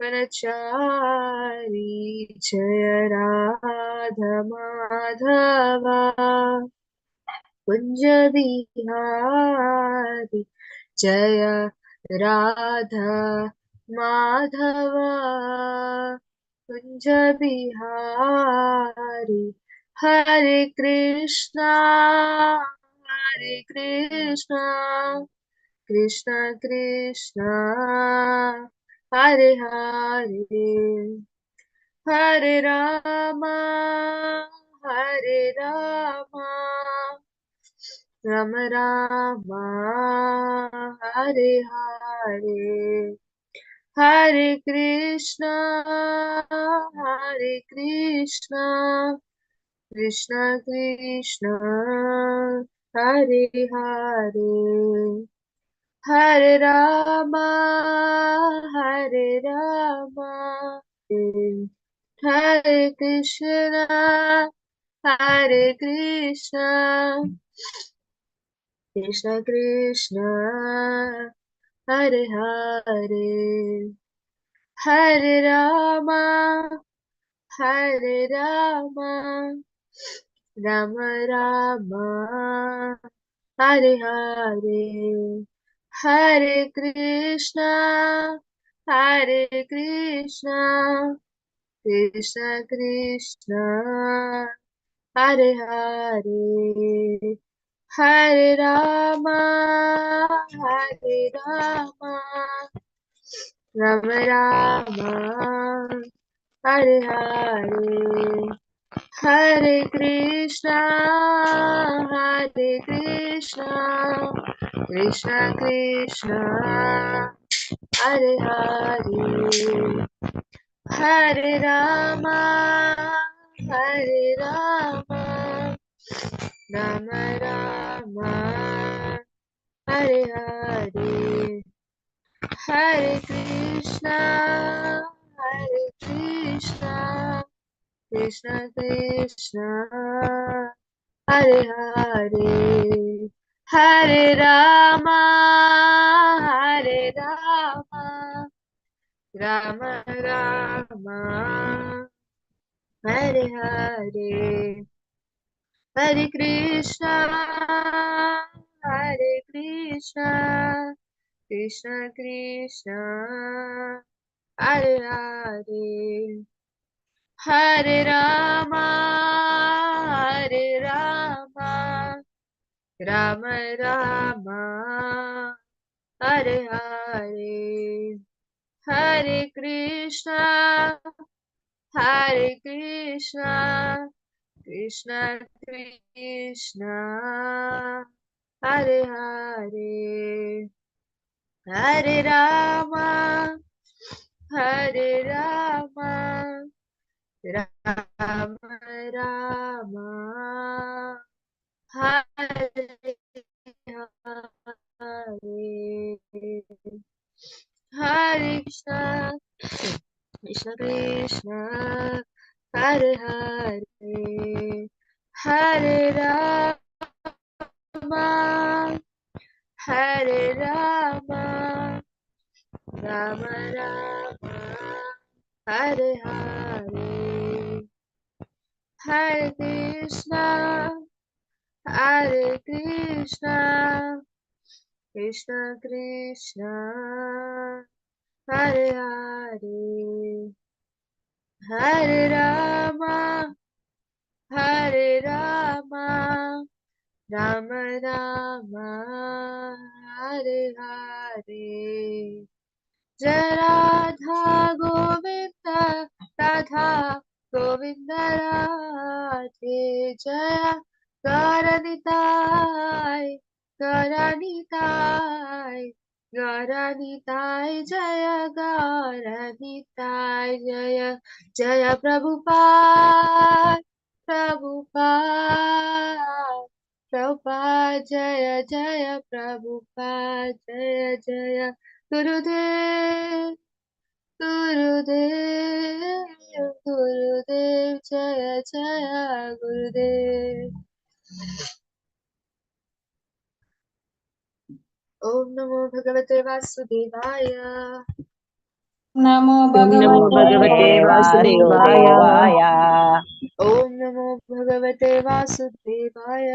Vanachari Jaya Radha Madhava Kunja Bihari Jaya Radha Madhava Kunja Bihari Hare Krishna Hare Krishna Krishna Krishna Hare Hare Hare Rama Hare Rama Rama Rama Hare Hare Hare Krishna Hare Krishna Krishna Krishna Hare Hare Hare Rama Hare Rama Hare Krishna Hare Krishna Krishna Krishna Hare Hare Hare Rama Hare Rama Rama Rama Hare Hare Hare Krishna Hare Krishna Krishna Krishna Hare Hare Hare Rama Hare Rama Rama Rama Hare Hare Hare Krishna Hare Krishna Krishna Krishna Hare Hare Hare Rama Hare Rama Rama Rama Hare Hare Hare Krishna Hare Krishna Krishna Krishna Hare Hare Hare Rama Hare Rama Rama Rama Hare Hare Hare Krishna Hare Krishna Krishna Krishna Hare Hare Hare Rama Hare Rama Rama Rama Hare Hare Hare Krishna Hare Krishna Krishna Krishna Hare Hare Hare Rama Hare Rama Rama Rama Hare Hare Hare Krishna Krishna Krishna Hare Hare Hare Rama Hare Rama Rama Rama Hare Hare Hare Krishna Hare Krishna Krishna Krishna Hare Hare Hare Rama Hare Rama Rama Rama Hare Hare Jaya Radha Govinda Radha Govinda Radhe Jaya Gaura Nitai Gaura Nitai Gaura Nitai Jaya Gaura Nitai Jaya Jaya Prabhupada Prabhupada Prabhupada Jaya Jaya Prabhupada Jaya Jaya Gurudev Gurudev Gurudev Jaya Jaya Gurudev Om Namo Bhagavate Vasudevaya. नमो ॐ नमो भगवते भगवते वासुदेवाय। वासुदेवाय। ॐ नमो भगवते वासुदेवाय।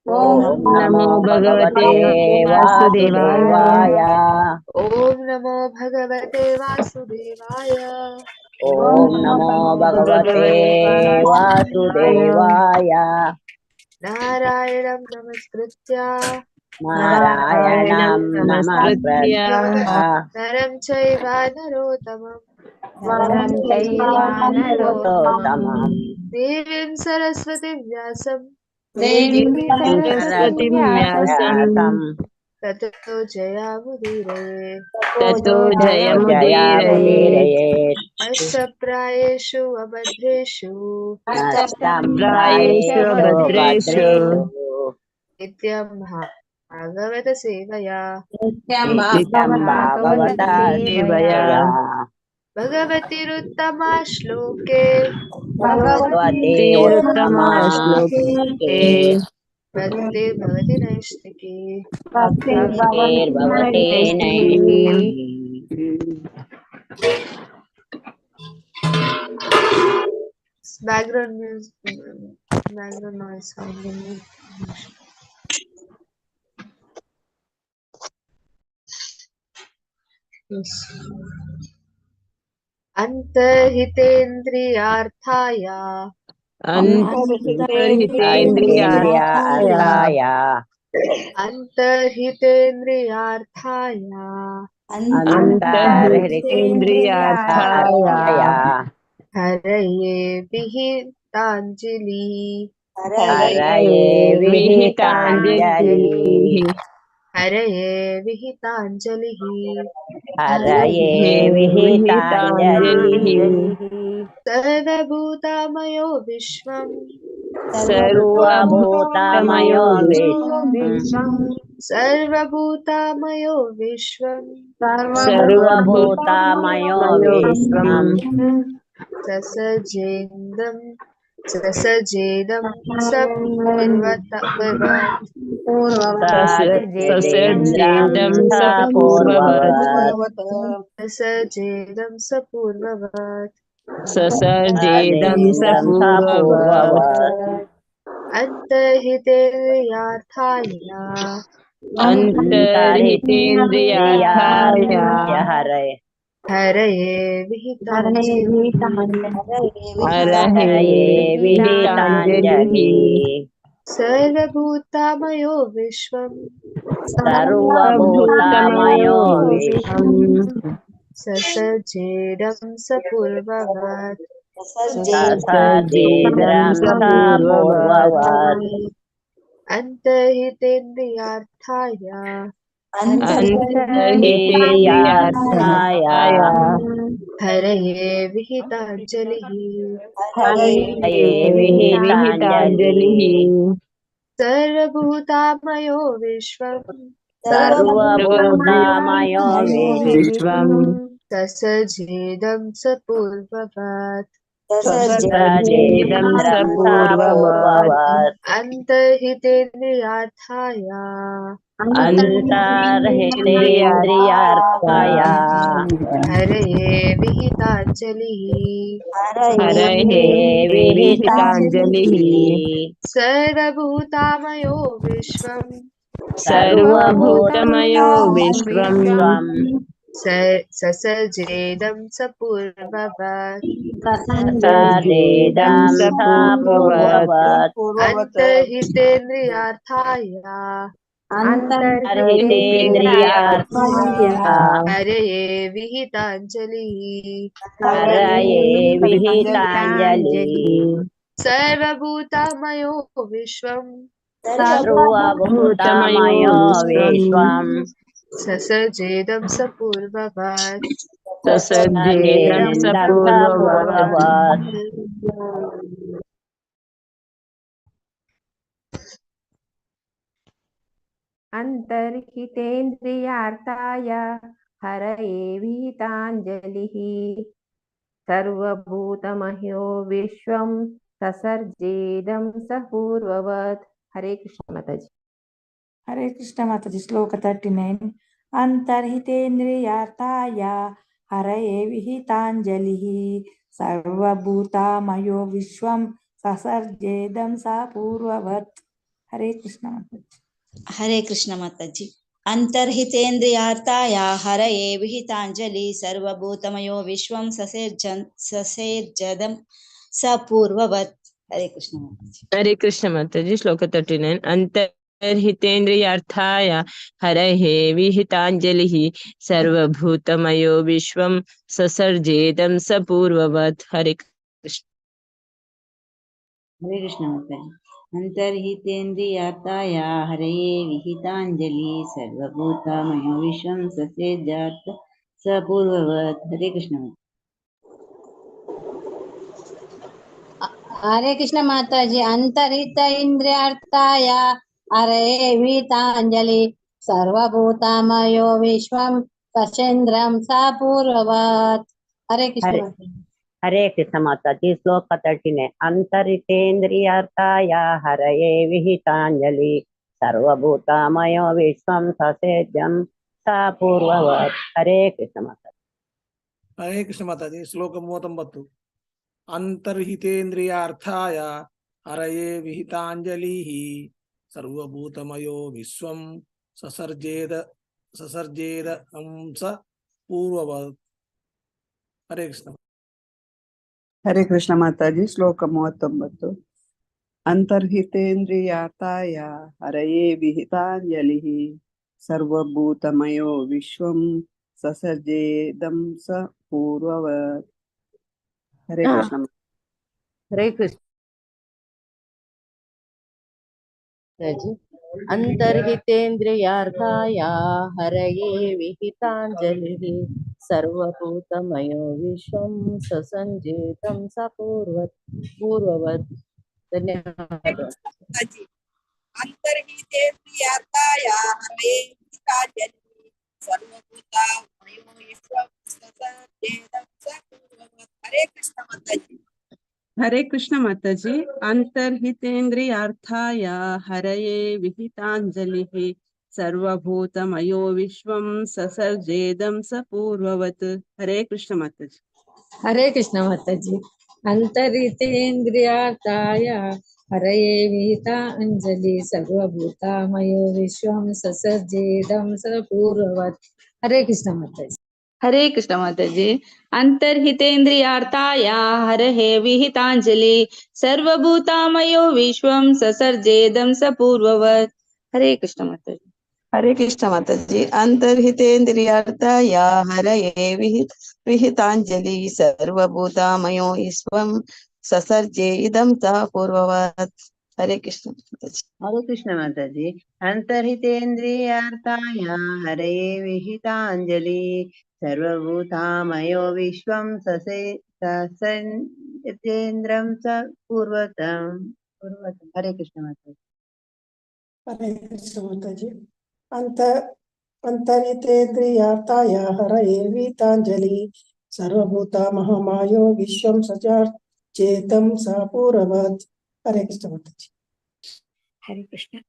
ॐ ॐ नमो नमो भगवते भगवते वासुदेवाय। वासुदेवाय। ॐ नमो भगवते वासुदेवाय। ॐ नमो भगवते भगवते वासुदेवाय। वासुदेवाय। नारायणं नमस्कृत्य नारायणं नारायणं नमस्कृत्य नमस्कृत्य नरं चैव नरोत्तमं नरं चैव नरोत्तमं नरोत्तमं देवीं सरस्वतीं व्यासं देवीं सरस्वतीं सरस्वतीं व्यासं व्यासं व्यासं ततो जयामुदीरये। ततो ततो जयमुदीरयेत्। जयामुदीरयेत्। अष्टप्रायेषु अभद्रेषु नष्टं प्रायेषु प्रायेषु भद्रेषु भद्रेषु नित्यं भागवत सेवया नित्यं नित्यं भागवत भागवत सेवया सेवया। भगवतिरुत्तमा श्लोके भगवते श्रीरुत्तमा उत्तमा श्लोके श्लोके भक्तिर्भवति नैष्टिकी। भक्तिर्भवति नैष्टिकी। नैष्टिकी। Background music, background noise sound. Yes. अन्तर्हितेन्द्रियार्थाय अन्तर्हितेन्द्रियार्थाय अर्थाय अन्तर्हितेन्द्रियार्थाय अन्तर्हितेन्द्रियार्थाय अन्तर्हितेन्द्रियार्थाय हरये विहिताञ्जलिः हरये विहिताञ्जलिः। हरये विहिताञ्जलिः। हरये विहिताञ्जलिः। सर्वभूतामयो विश्वं सर्वभूतामयो विश्वं सर्वभूतामयो विश्वं सर्वभूतामयो विश्वं ससजेन्दं ससजेदं सपूर्वत सजेन्द्रं ससर्जेदं सपूर्ववत् सपूर्ववत् ससजेदं सपूर्ववत् ससर्जेदं सजेन्द्रं सपूर्ववत् सपूर्ववत् अन्तर्हितेन्द्रियार्थाय अन्तर्हितेन्द्रियार्थाय हरये हरये विहिताञ्जलिः हरये हरये विहिताञ्जलिः। विहिताञ्जलिः। सर्वभूतामयो विश्वं सर्वभूतामयो सर्वभूतमयो विश्वं विश्वं ससजेदं सपूर्ववत् ससर्जेदं सजेन्द्रं सपूर्ववत् सपूर्ववत् अन्तर्हितेन्द्रियार्थाय अन्तर्हितेन्द्रियार्थाय हरये विहिताञ्जलिः। हरये विहिताञ्जलिः। विहिताञ्जलिः। सर्वभूतामयो विश्वं सर्वभूतामयो विश्वं ससजेदं सपूर्ववत् ससर्जेदं सजेन्द्रं सपूर्ववत् सपूर्ववत् अन्तर्हितेन्द्रियार्थाय अन्तर्हितेन्द्रियार्थाय हरये विहिताञ्जलिः। हरये हरये विहिताञ्जलिः। विहिताञ्जलिः। सर्वभूतामयो विश्वं सर्वभूतमयो विश्वं विश्वं ससजेदं सपूर्ववत् ससर्जेदं सजेदं सपूर्ववत् सपूर्ववत् अन्तर्हितेन्द्रियार्थाय अन्तर्हितेन्द्रियार्थाय हरये विहिताञ्जलिः। हरये विहिताञ्जलिः। सर्वभूतामयो विश्वं सर्वभूतामयो विश्वं विश्वं ससजेदं सपूर्ववत् ससर्जेदं सजेन्दं सपूर्ववत् सपूर्ववत् अन्तर्हितेन्द्रियार्थाय हरये विहिताञ्जलिः। सर्वभूतमह्यो विश्वं ससर्जेदं स पूर्ववत्। हरे कृष्ण माताजी। हरे कृष्ण माताजी। श्लोक 39। अन्तर्हितेन्द्रियार्थाय हरये विहिताञ्जलिः सर्वभूतामयो विश्वं ससर्जेदं सा पूर्ववत्। हरे कृष्ण माताजी। हरे कृष्ण माताजी। अंतर्हितेन्द्रियार्थाय हरये विहिताञ्जलि सर्वभूतमयो विश्वं ससेर्जदं स पूर्ववत्। हरे कृष्ण माताजी। हरे कृष्ण माताजी। श्लोक 39। अंतर्हितेन्द्रियार्थाय हरये विहिताञ्जलिः सर्वभूतमयो विश्वं ससर्जेदं स पूर्ववत्। हरे कृष्ण। हरे कृष्ण माताजी। अंतर्हितेन्द्रियार्थाय हरये विहिताञ्जलि सर्वभूतमयो विश्वं ससेजात स पूर्ववत्। हरे कृष्ण माताजी। हरे कृष्ण माताजी। अंतरित इंद्रियार्थाय हरये विहिताञ्जलि सर्वभूतामयो विश्वं सचेन्द्रं स पूर्ववत्। हरे कृष्ण हरे माताजी। हरे कृष्ण माताजी। श्लोक 39। अंतरितेन्द्रियार्थाय हरये विहिताञ्जलि सर्वभूतामयो विश्वं ससेजं स पूर्ववत्। हरे कृष्ण माताजी। ಹರೇ ಕೃಷ್ಣ ಮಾತಾಜಿ. ಶ್ಲೋಕ 39. ಅಂತರ್ಹಿತೇಂದ್ರಿಯಾರ್ಥಾಯ ಹರಯೇ ವಿಹಿತಾಂಜಲಿಃ ಸರ್ವಭೂತಮಯೋ ವಿಶ್ವಂ ಸಸರ್ಜೇದ ಸಸರ್ಜೇದ ಸ ಪೂರ್ವವತ್. ಹರೇ ಕೃಷ್ಣ. ಹರೇ ಕೃಷ್ಣ ಮಾತಾಜಿ. ಶ್ಲೋಕ 39. ಅಂತರ್ಹಿತೇಂದ್ರಿಯಾರ್ಥಾಯ ಹರಯೇ ವಿಹಿತಾಂಜಲಿಃ ಸರ್ವಭೂತಮಯೋ ವಿಶ್ವಂ ಸಸರ್ಜೇದಂ ಸ ಪೂರ್ವವತ್. ಹರೇ ಕೃಷ್ಣ. ಹರೇ ಕೃಷ್ಣ जी। अंतर्हितेन्द्रियार्थाय हरये विहिताञ्जलिः सर्वभूतमयो विश्वं ससञ्जेतं स पूर्ववत् पूर्ववत्। धन्यवाद। अंतर्हितेन्द्रियार्थाय हरये विहिताञ्जलिः सर्वभूतामयो विश्वं ससर्जेदं स पूर्ववत्। हरे कृष्ण माताजी। हरे कृष्ण माताजी। अंतर्हितेन्द्रियार्थाय हरये विहिताञ्जलिः सर्वभूतमयो विश्वं ससर्जेदं स पूर्ववत्। हरे कृष्ण माताजी। हरे कृष्ण माताजी। अंतरितेन्द्रियार्थाय हरये विहिताञ्जलि सर्वभूतामयो विश्वं ससर्जेदं स पूर्ववत्। हरे कृष्ण माताजी। हरे कृष्ण माताजी। अंतर्हितेन्द्रियार्थाय हरये विहिताञ्जलि सर्वभूतामयो विश्वं ससर्जेदं स पूर्ववत्। हरे कृष्ण माताजी। हरे कृष्ण माताजी। अंतर्हितेन्द्रियार्थाय हरये विहिताञ्जलि सर्वभूतामयो विश्वं ससर्जे इदं स पूर्ववत्। हरे कृष्ण माताजी। हरे कृष्ण माताजी। अंतर्हितेन्द्रियार्थाय हरये विहिताञ्जलि सर्वभूतामयो विश्वं ससेन्द्रं स पूर्वतम् पूर्वतम्। हरे कृष्ण माताजी। हरे कृष्ण माताजी। अंतरितेन्द्रियार्थाय हरये विहिताञ्जलि सर्वभूतामहमायो विश्वं सचेतं स पूर्ववत्। हरे कृष्ण माताजी। हरे कृष्ण।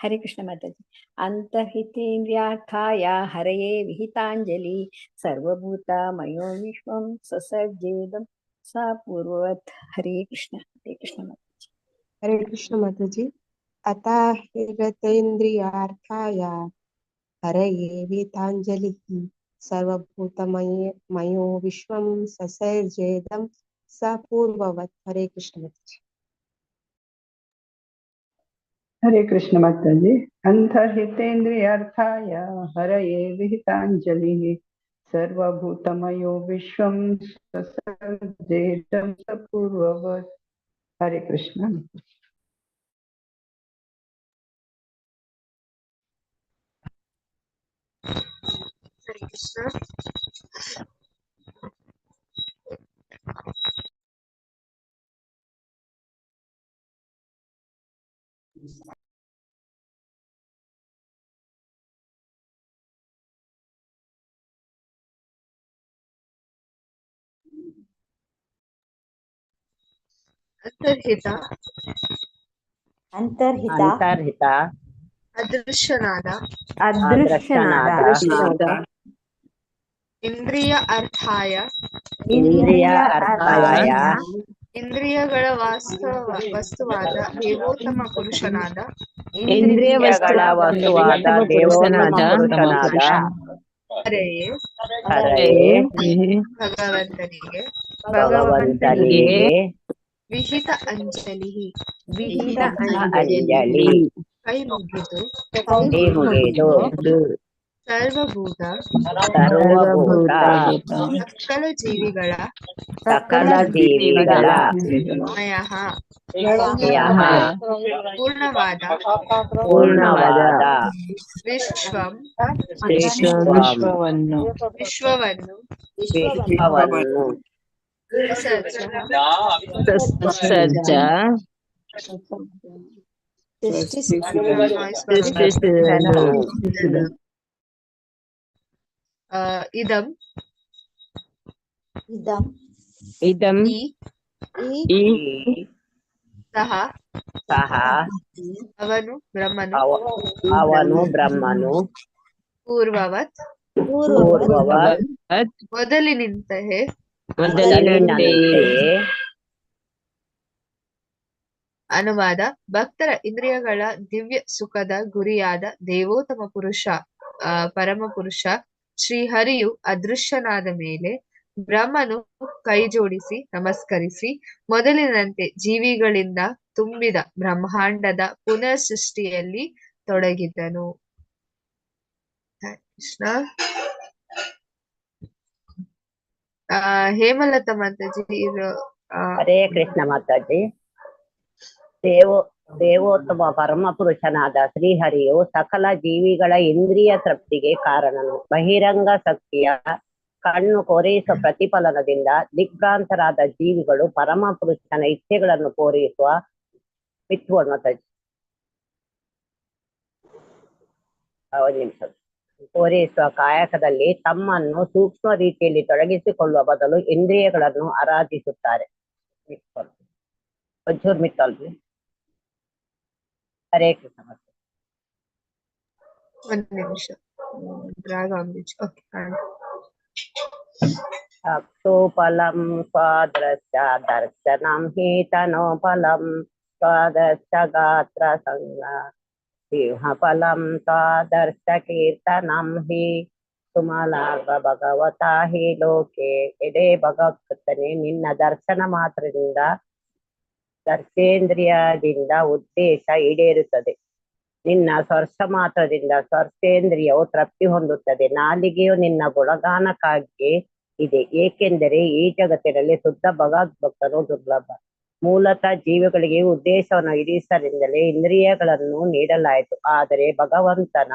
हरे कृष्ण माताजी। अंतर्हितेन्द्रियार्थाय हरये विहिताञ्जलि सर्वभूतामयो विश्वं ससर्जेदं स पूर्ववत्। हरे कृष्ण। हरे कृष्ण माताजी। हरे कृष्ण माताजी। अताहिरतेन्द्रियार्थाय हरये विहिताञ्जलिः सर्वभूतमयो विश्वं ससर्जेदं स पूर्ववत्। हरे कृष्ण माताजी। हरे कृष्ण माताजी। अंतर्हितेन्द्रियार्थाय हरये विहिताञ्जलिः सर्वभूतमयो विश्वं ससर्जेदं स पूर्ववत्। हरे कृष्ण। हरे कृष्ण। ಅಂತರ್ಹಿತ ಅಂತರ್ಹಿತ ಅಂತರ್ಹಿತ ಅದೃಶ್ಯನಾದ ಅದೃಶ್ಯನಾದ ಅದೃಶ್ಯನಾದ ಇಂದ್ರಿಯ ಅರ್ಥಾಯ ಇಂದ್ರಿಯ ಅರ್ಥಾಯ ಇಂದ್ರಿಯಗಳ ವಸ್ತುವಾದ ದೇವೋತ್ತಮ ಪುರುಷನಾದ ಇಂದ್ರಿಯ ಇಂದ್ರಿಯಗಳ ವಸ್ತುವಾದ ದೇವೋತ್ತಮ ಪುರುಷನಾದ ಹರೆಯೇ ಹರೆಯೇ ಭಗವಂತನಿಗೆ ಭಗವಂತನಿಗೆ ವಿಹಿತ ಅಂಜಲಿ ವಿಹಿತ ಅಂಜಲಿ ಕೈ ಮುಗಿದು ಕೈ ಮುಗಿದು ಸರ್ವಭೂತ ಸರ್ವಭೂತ ಸಕಲ ಜೀವಿಗಳ ಸಕಲ ಜೀವಿಗಳ ಮಯಃ ಮಯಃ ಪೂರ್ಣವಾದ ಪೂರ್ಣವಾದ ವಿಶ್ವಂ ವಿಶ್ವಂ ವಿಶ್ವವನ್ನು ವಿಶ್ವವನ್ನು ಸಸರ್ಜ ಸಸರ್ಜ ಸೃಷ್ಟಿಸಿದನು. ಇದಂ ಇದಂ ಇದಂ ಈ ಈ ಸಹ ಸಹ ಅವನು ಬ್ರಹ್ಮನು ಅವನು ಬ್ರಹ್ಮನು ಪೂರ್ವವತ್ ಪೂರ್ವವತ್ ಮೊದಲಿನಂತೆಯೇ ಮೊದಲಿನಂತೆಯೇ ಅನುವಾದ: ಭಕ್ತರ ಇಂದ್ರಿಯಗಳ ದಿವ್ಯ ಸುಖದ ಗುರಿಯಾದ ದೇವೋತ್ತಮ ಪುರುಷ ಪರಮಪುರುಷ ಶ್ರೀಹರಿಯು ಅದೃಶ್ಯನಾದ ಮೇಲೆ ಬ್ರಹ್ಮನು ಕೈಜೋಡಿಸಿ ನಮಸ್ಕರಿಸಿ ಮೊದಲಿನಂತೆ ಜೀವಿಗಳಿಂದ ತುಂಬಿದ ಬ್ರಹ್ಮಾಂಡದ ಪುನರ್ ಸೃಷ್ಟಿಯಲ್ಲಿ ತೊಡಗಿದನು. ಕೃಷ್ಣ. ಹೇಮಲತಾ ಮಾತಾಜಿ ಇದು. ಹರೇ ಕೃಷ್ಣ ಮಾತಾಜಿ. ದೇವೋತ್ತಮ ಪರಮಪುರುಷನಾದ ಶ್ರೀಹರಿಯು ಸಕಲ ಜೀವಿಗಳ ಇಂದ್ರಿಯ ತೃಪ್ತಿಗೆ ಕಾರಣನು. ಬಹಿರಂಗ ಶಕ್ತಿಯ ಕಣ್ಣು ಕೋರೈಸುವ ಪ್ರತಿಫಲನದಿಂದ ದಿಗ್ಭ್ರಾಂತರಾದ ಜೀವಿಗಳು ಪರಮಪುರುಷನ ಇಚ್ಛೆಗಳನ್ನು ಪೂರೈಸುವ ಮಾತಾಜಿ ಒಂದ್ ನಿಮಿಷ ಪೂರೈಸುವ ಕಾಯಕದಲ್ಲಿ ತಮ್ಮನ್ನು ಸೂಕ್ಷ್ಮ ರೀತಿಯಲ್ಲಿ ತೊಡಗಿಸಿಕೊಳ್ಳುವ ಬದಲು ಇಂದ್ರಿಯಗಳನ್ನು ಆರಾಧಿಸುತ್ತಾರೆ. ಒಂಚೂರು ಮಿತ್ತಲ್ರಿ. ಹರೇ ಕೃಷ್ಣ. ಒಂದ್ ನಿಮಿಷ. ಅಕ್ಷೋಫಲಂ ಸ್ವಾದ್ರಶ್ಚ ದರ್ಶನಂ ಹಿ ತನೋಫಲಂ ಸ್ವಾದರ್ಶ ಗಾತ್ರ ಸಂಗ ಸಿಂಹಫಲಂ ಸ್ವಾದರ್ಶ ಕೀರ್ತನಂ ಹಿ ಸುಮಲಾರ್ವ ಭಗವತಾ ಹಿ ಲೋಕೆ. ಎಡೆ ಭಗವತ್ತನೇ, ನಿನ್ನ ದರ್ಶನ ಮಾತ್ರದಿಂದ ದರ್ಶೇಂದ್ರಿಯದಿಂದ ಉದ್ದೇಶ ಈಡೇರುತ್ತದೆ. ನಿನ್ನ ಸ್ಪರ್ಶ ಮಾತ್ರದಿಂದ ಸ್ಪರ್ಶೇಂದ್ರಿಯವು ತೃಪ್ತಿ ಹೊಂದುತ್ತದೆ. ನಾಲಿಗೆಯು ನಿನ್ನ ಗುಣಗಾನಕ್ಕಾಗಿ ಇದೆ, ಏಕೆಂದರೆ ಈ ಜಗತ್ತಿನಲ್ಲಿ ಶುದ್ಧ ಭಗವದ್ಭಕ್ತನು ದುರ್ಲಭ. ಮೂಲತಃ ಜೀವಿಗಳಿಗೆ ಉದ್ದೇಶವನ್ನು ಈಡೇರಿಸಲೆಂದಲೇ ಇಂದ್ರಿಯಗಳನ್ನು ನೀಡಲಾಯಿತು. ಆದರೆ ಭಗವಂತನ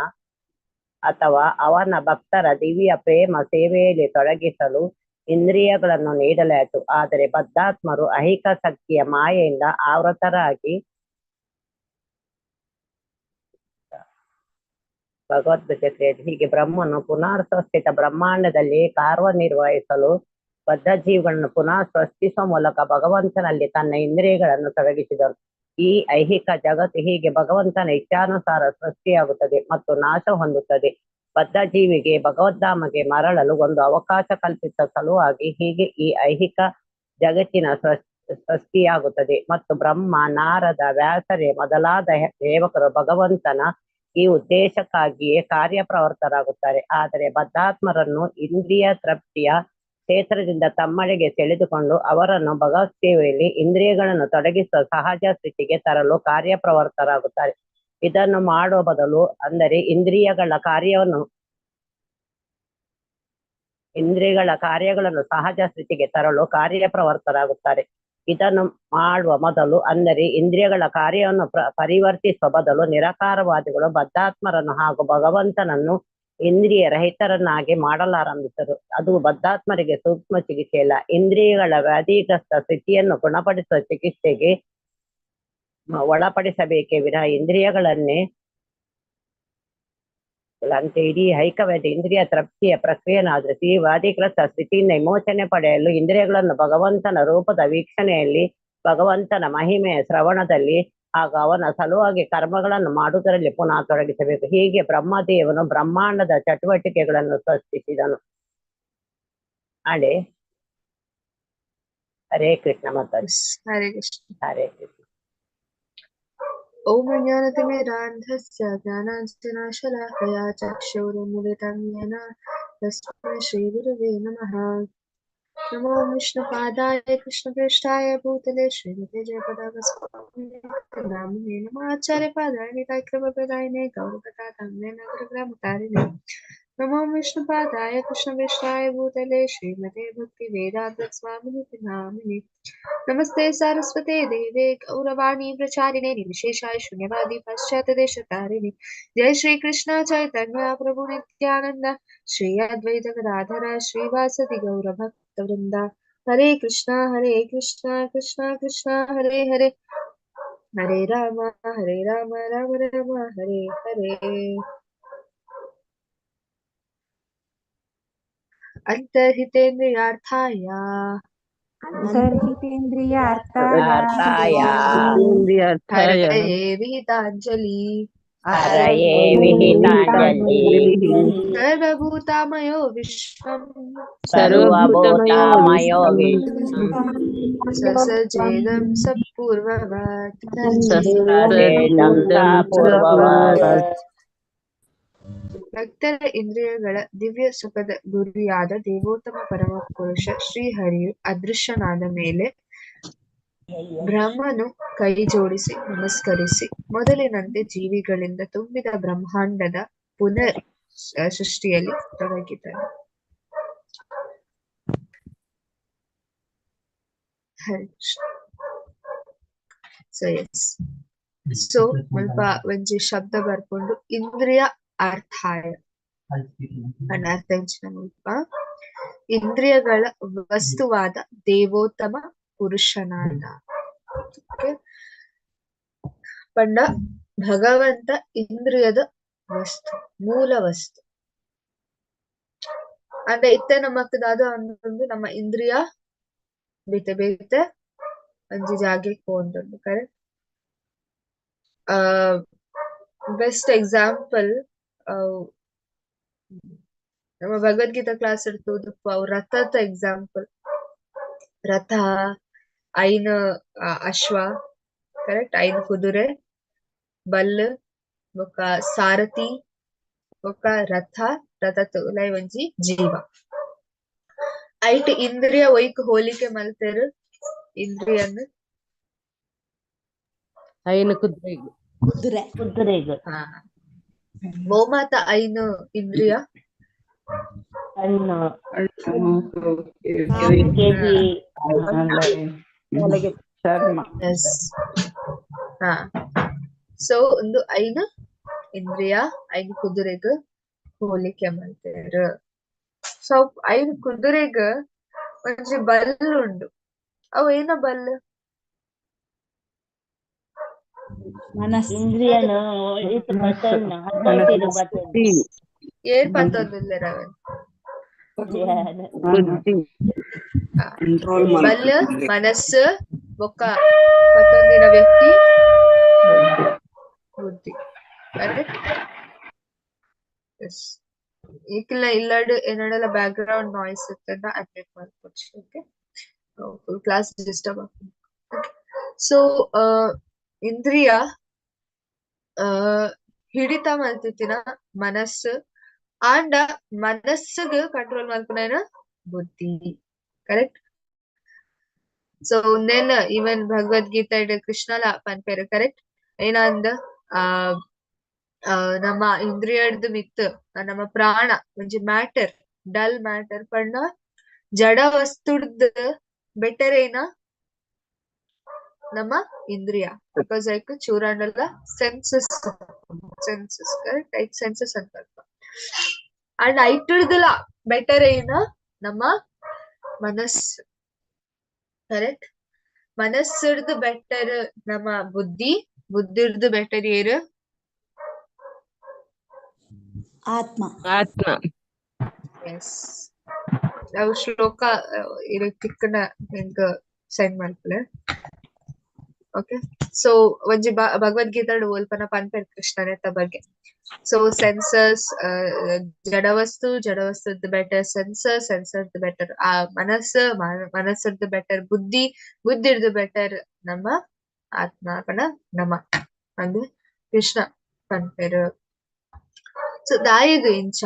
ಅಥವಾ ಅವನ ಭಕ್ತರ ದಿವ್ಯ ಪ್ರೇಮ ಸೇವೆಯಲ್ಲಿ ತೊಡಗಿಸಲು ಇಂದ್ರಿಯಗಳನ್ನು ನೀಡಲಾಯಿತು. ಆದರೆ ಬದ್ಧಾತ್ಮರು ಐಹಿಕ ಶಕ್ತಿಯ ಮಾಯೆಯಿಂದ ಆವೃತರಾಗಿ ಭಗವದ್ಗೀತೆ. ಹೀಗೆ ಬ್ರಹ್ಮನು ಪುನರ್ ಸೃಷ್ಟಿತ ಬ್ರಹ್ಮಾಂಡದಲ್ಲಿ ಕಾರ್ಯನಿರ್ವಹಿಸಲು ಬದ್ಧ ಜೀವಿಗಳನ್ನು ಪುನಃ ಸೃಷ್ಟಿಸುವ ಮೂಲಕ ಭಗವಂತನಲ್ಲಿ ತನ್ನ ಇಂದ್ರಿಯಗಳನ್ನು ತೊಡಗಿಸಿದರು. ಈ ಐಹಿಕ ಜಗತ್ತು ಹೀಗೆ ಭಗವಂತನ ಇಚ್ಛಾನುಸಾರ ಸೃಷ್ಟಿಯಾಗುತ್ತದೆ ಮತ್ತು ನಾಶ ಹೊಂದುತ್ತದೆ. ಬದ್ಧ ಜೀವಿಗೆ ಭಗವದ್ಧಾಮಗೆ ಮರಳಲು ಒಂದು ಅವಕಾಶ ಕಲ್ಪಿಸುವ ಸಲುವಾಗಿ ಹೀಗೆ ಈ ಐಹಿಕ ಜಗತ್ತಿನ ಸೃಷ್ಟಿಯಾಗುತ್ತದೆ ಮತ್ತು ಬ್ರಹ್ಮ, ನಾರದ, ವ್ಯಾಸರೇ ಮೊದಲಾದ ದೇವಕರು ಭಗವಂತನ ಈ ಉದ್ದೇಶಕ್ಕಾಗಿಯೇ ಕಾರ್ಯಪ್ರವೃತ್ತರಾಗುತ್ತಾರೆ. ಆದರೆ ಬದ್ಧಾತ್ಮರನ್ನು ಇಂದ್ರಿಯ ತೃಪ್ತಿಯ ಕ್ಷೇತ್ರದಿಂದ ತಮ್ಮಡೆಗೆ ಸೆಳೆದುಕೊಂಡು ಅವರನ್ನು ಭಗವತ್ ಸೇವೆಯಲ್ಲಿ ಇಂದ್ರಿಯಗಳನ್ನು ತೊಡಗಿಸುವ ಸಹಜ ಸ್ಥಿತಿಗೆ ತರಲು ಕಾರ್ಯಪ್ರವೃತ್ತರಾಗುತ್ತಾರೆ. ಇದನ್ನು ಮಾಡುವ ಬದಲು, ಅಂದರೆ ಇಂದ್ರಿಯಗಳ ಕಾರ್ಯಗಳನ್ನು ಸಹಜ ಸ್ಥಿತಿಗೆ ತರಲು ಕಾರ್ಯಪ್ರವೃತ್ತರಾಗುತ್ತಾರೆ. ಇದನ್ನು ಮಾಡುವ ಮೊದಲು, ಅಂದರೆ ಇಂದ್ರಿಯಗಳ ಕಾರ್ಯವನ್ನು ಪರಿವರ್ತಿಸುವ ಬದಲು, ನಿರಾಕಾರವಾದಿಗಳು ಬದ್ಧಾತ್ಮರನ್ನು ಹಾಗೂ ಭಗವಂತನನ್ನು ಇಂದ್ರಿಯ ರಹಿತರನ್ನಾಗಿ ಮಾಡಲಾರಂಭಿಸರು. ಅದು ಬದ್ಧಾತ್ಮರಿಗೆ ಸೂಕ್ಷ್ಮ ಚಿಕಿತ್ಸೆಯಲ್ಲ. ಇಂದ್ರಿಯಗಳ ವ್ಯಾಧಿಗ್ರಸ್ತ ಸ್ಥಿತಿಯನ್ನು ಗುಣಪಡಿಸುವ ಚಿಕಿತ್ಸೆಗೆ ಒಳಪಡಿಸಬೇಕೇ ವಿನಃ ಇಂದ್ರಿಯಗಳನ್ನೇ ಅಂತೆ ಇಡೀ ಐಕವ್ಯಾಧಿ ಇಂದ್ರಿಯ ತೃಪ್ತಿಯ ಪ್ರಕ್ರಿಯೆಯನ್ನು ಆಧರಿಸಿ ಈ ವ್ಯಾಧಿಗ್ರಸ್ತ ಸ್ಥಿತಿಯಿಂದ ವಿಮೋಚನೆ ಪಡೆಯಲು ಇಂದ್ರಿಯಗಳನ್ನು ಭಗವಂತನ ರೂಪದ ವೀಕ್ಷಣೆಯಲ್ಲಿ, ಭಗವಂತನ ಮಹಿಮೆಯ ಶ್ರವಣದಲ್ಲಿ ಹಾಗೂ ಅವನ ಸಲುವಾಗಿ ಕರ್ಮಗಳನ್ನು ಮಾಡುವುದರಲ್ಲಿ ಪುನಃ ತೊಡಗಿಸಬೇಕು. ಹೀಗೆ ಬ್ರಹ್ಮದೇವನು ಬ್ರಹ್ಮಾಂಡದ ಚಟುವಟಿಕೆಗಳನ್ನು ಸೃಷ್ಟಿಸಿದನು. ಆಂಡೆ. ಹರೇ ಕೃಷ್ಣ ಮಾತಾಜಿ. ಹರೇ ಕೃಷ್ಣ. ಹರೇ ಕೃಷ್ಣ. ॐ अज्ञानतिमिरान्धस्य ज्ञानाञ्जनाशलाकया चक्षुरुन्मिलितं येन तस्मै श्रीगुरवे नमः। नमो विष्णुपादाय कृष्णप्रेष्ठाय भूतले श्रीमते जयपदाकस्वामिने नामिने नमः। आचार्यपादाय नितायकृपप्रदायिने गौरकथाधाम्ने नगरग्रामतारिणे नमो विष्णुपादाय कृष्णप्रेष्ठाय भूतले श्रीमते भक्तिवेदान्तस्वामिने नामिने। नमस्ते सारस्वते देवे गौरवाणी प्रचारिणे निर्विशेषाय शून्यवादी पाश्चात्यदेशतारिणे। जय श्री कृष्ण चैतन्य प्रभु नित्यानंद श्री अद्वैत गदाधर श्रीवासदि गौर भक्त वृंदा। हरे कृष्णा कृष्ण कृष्ण हरे हरे, हरे राम राम राम हरे हरे। अंतर्हितेन्द्रियार्थाय ಅಂತರ್ಹಿತೇಂದ್ರಿಯಾರ್ಥಾಯ ಅರ್ಥಾಯ ಇಂದ್ರಿಯಾರ್ಥಾಯ हरये विहिताञ्जलि ಹರಯೇ ವಿಹಿತಾಂಜಲಿ सर्वभूतामयो विश्वं ಸರ್ವಭೂತಮಯೋ ಸರ್ವಭೂತಾಮಯೋ ವಿಶ್ವಂ ವಿಶ್ವಂ ससजेदं सपूर्ववत्। ಸಸರ್ಜೇದಂ ಸ ಸಸರ್ಜೇದಂ ಸ ಪೂರ್ವವತ್. ಪೂರ್ವವತ್. ಭಕ್ತರ ಇಂದ್ರಿಯಗಳ ದಿವ್ಯ ಸುಖದ ಗುರಿಯಾದ ದೇವೋತ್ತಮ ಪರಮಪುರುಷ ಶ್ರೀಹರಿಯು ಅದೃಶ್ಯನಾದ ಮೇಲೆ ಬ್ರಹ್ಮನು ಕೈ ಜೋಡಿಸಿ ನಮಸ್ಕರಿಸಿ ಮೊದಲಿನಂತೆ ಜೀವಿಗಳಿಂದ ತುಂಬಿದ ಬ್ರಹ್ಮಾಂಡದ ಪುನರ್ ಸೃಷ್ಟಿಯಲ್ಲಿ ತೊಡಗಿದನು. ಹರೇ ಕೃಷ್ಣ. ಸೊ ಎಸ್, ಸೊ ಮುಲ್ಪ ಒಂಜಿ ಶಬ್ದ ಬರ್ಕೊಂಡು ಇಂದ್ರಿಯ ಅರ್ಥಾಯ ಅನರ್ಥ ಮುಲ್ಪ ಇಂದ್ರಿಯಗಳ ವಸ್ತುವಾದ ದೇವೋತ್ತಮ ಪುರುಷನಾದ. ಓಕೆ, ಪಂಡ ಭಗವಂತ ಇಂದ್ರಿಯದ ವಸ್ತು, ಮೂಲ ವಸ್ತು. ಅಂದ್ರೆ ಇತ್ತೆ ನಮಕ್ ದಾದ ಅಂದೊಂದು ನಮ್ಮ ಇಂದ್ರಿಯ ಬೇತೆ ಬೇತೆ ಒಂಜಿ ಜಾಗೆಗ್ ಪೋವೊಂದುಂಡು. ಕರೆಕ್ಟ್? ಬೆಸ್ಟ್ ಎಕ್ಸಾಂಪಲ್ ನಮ್ಮ ಭಗವದ್ಗೀತಾ ಕ್ಲಾಸ್ ಇರ್ತದಪ್ಪ, ಅವು ರಥದ ಎಕ್ಸಾಂಪಲ್. ರಥ ಐನ ಅಶ್ವ, ಕರೆಕ್ಟ್? ಐನ ಕುದುರೆ, ಬಲ್ಲು ಬೊಕ್ಕ ಸಾರಥಿ ಬೊಕ್ಕ ರಥ, ರಥ ಉಲಾಯಿ ಒಂಜಿ ಜೀವ. ಐಟ್ ಇಂದ್ರಿಯ ಒಯ್ಕ್ ಹೋಲಿಕೆ ಮಲ್ತೆರ್ ಇಂದ್ರಿಯನ್ ಐನ ಕುದುರೆಗ್ ಕುದುರೆ ಕುದುರೆಗ್. ಹಾ, ಗೋಮಾತ ಐನು ಇಂದ್ರಿಯ. ಕಣ್ಣು, ಮೂಗು, ಕಿವಿ, ಕಿವಿ, ತಲೆಗೆ. ಚರ್ಮ. ಎಸ್. ಹಾ, ಸೊ ಒಂದು ಐನು ಇಂದ್ರಿಯ ಐನು ಕುದುರೆಗ್ ಹೋಲಿಕೆ ಮಲ್ತೆರ್. ಸೊ ಐನು ಕುದುರೆಗ್ ಒಂಜಿ ಬಲ್ಲು ಉಂಡು. ಅವು ಏನ ಬಲ್ಲು? ಮನಸ್ಸು. ಇಂದ್ರಿಯನು ಇತ್ತು ಬಟನ್ ಹತ್ತೊಂದಿರು ಬಟನ್. ಬುದ್ಧಿ. ಏರ್ ಪತ್ತೊಂದುಲ್ಲೆರ್ ಅವೆನ್? ಬುದ್ಧಿ. ಕಂಟ್ರೋಲ್ ಬಲ್ಲು ಮನಸ್ಸು ಬೊಕ್ಕ ಪತ್ತೊಂದಿನ ವ್ಯಕ್ತಿ ಬುದ್ಧಿ. ಕರೆಕ್ಟ್? ಎಸ್. ಈಕಲ ಇಲ್ಲಡ್ ಏನಡಲ ಬ್ಯಾಕ್ ಗ್ರೌಂಡ್ ನಾಯ್ಸ್ ಇತ್ತಂಡ ಅಡ್ಮಿಟ್ ಮಲ್ಪೊಚ್ಚಿ. ಓಕೆ, ಫುಲ್ ಕ್ಲಾಸ್ ಡಿಸ್ಟರ್ಬ್ ಆಗ್ತದೆ. ಓಕೆ, ಸೊ ಇಂದ್ರಿಯ ಹಿಡಿತ ಮಲ್ತಿತ್ತಿನ ಮನಸ್ಸು ಆಂಡ ಮನಸ್ಸುಗ್ ಕಂಟ್ರೋಲ್ ಮಲ್ಪುನ ಬುದ್ಧಿ. ಕರೆಕ್ಟ್? ಸೊ ಉಂದೆನ್ ಈವನ್ ಭಗವದ್ಗೀತೆ ಕೃಷ್ಣಲ ಪನ್ಪೆರ್. ಕರೆಕ್ಟ್? ಏನಂದ ಆ ನಮ್ಮ ಇಂದ್ರಿಯಡ್ದು ಮಿತ್ ನಮ್ಮ ಪ್ರಾಣ ಒಂಜಿ ಮ್ಯಾಟರ್, ಡಲ್ ಮ್ಯಾಟರ್ ಪಂಡ ಜಡ ವಸ್ತುಡ್ದು ಬೆಟರ್ ಏನ ನಮ್ಮ ಇಂದ್ರಿಯ. Because ಐಕ್ ಚೂರಾಂಡಲ ಸೆನ್ಸಸ್, ಸೆನ್ಸಸ್ ಕರೆಕ್ಟ್? ಐಕ್ ಸೆನ್ಸಸ್ ಅಂತ ಅಂಡ್ ಐಟುಡ್ದುಲ ಬೆಟರ್ ಏನ ನಮ್ಮ ಮನಸ್ಸು. ಕರೆಕ್ಟ್? ಮನಸ್ಸುಡ್ದು ಬೆಟರ್ ನಮ್ಮ ಬುದ್ಧಿ, ಬುದ್ಧಿಡ್ದು ಬೆಟರ್ ಏರು ಆತ್ಮ. ಆತ್ಮ. ಎಸ್. ಅವು ಶ್ಲೋಕ ಇರ ತಿಕ್ಕನ ಎಂಕ್ ಸೆಂಡ್ ಮಲ್ಪುಲೆ. ಓಕೆ, ಸೊ ಒಂಜಿ ಭಗವದ್ಗೀತೆ ಒಲ್ಪನ ಪನ್ಪೆರ್ ಕೃಷ್ಣನೆತ್ತ ಬಗ್ಗೆ. ಸೊ ಸೆನ್ಸಸ್ ಜಡವಸ್ತು, ಜಡವಸ್ತುದ ಬೆಟರ್ ಸೆನ್ಸರ್, ಸೆನ್ಸರ್ದ ಬೆಟರ್ ಆ ಮನಸ್ಸು, ಮನಸ್ಸರ್ದ ಬೆಟರ್ ಬುದ್ಧಿ, ಬುದ್ಧಿರ್ದ ಬೆಟರ್ ನಮ್ಮ ಆತ್ಮ ಪಂಡ ನಮ ಅಂದ್ ಕೃಷ್ಣ ಪನ್ಪೆರ್. ಸೊ ದಾಯೆಗ್ ಇಂಚ?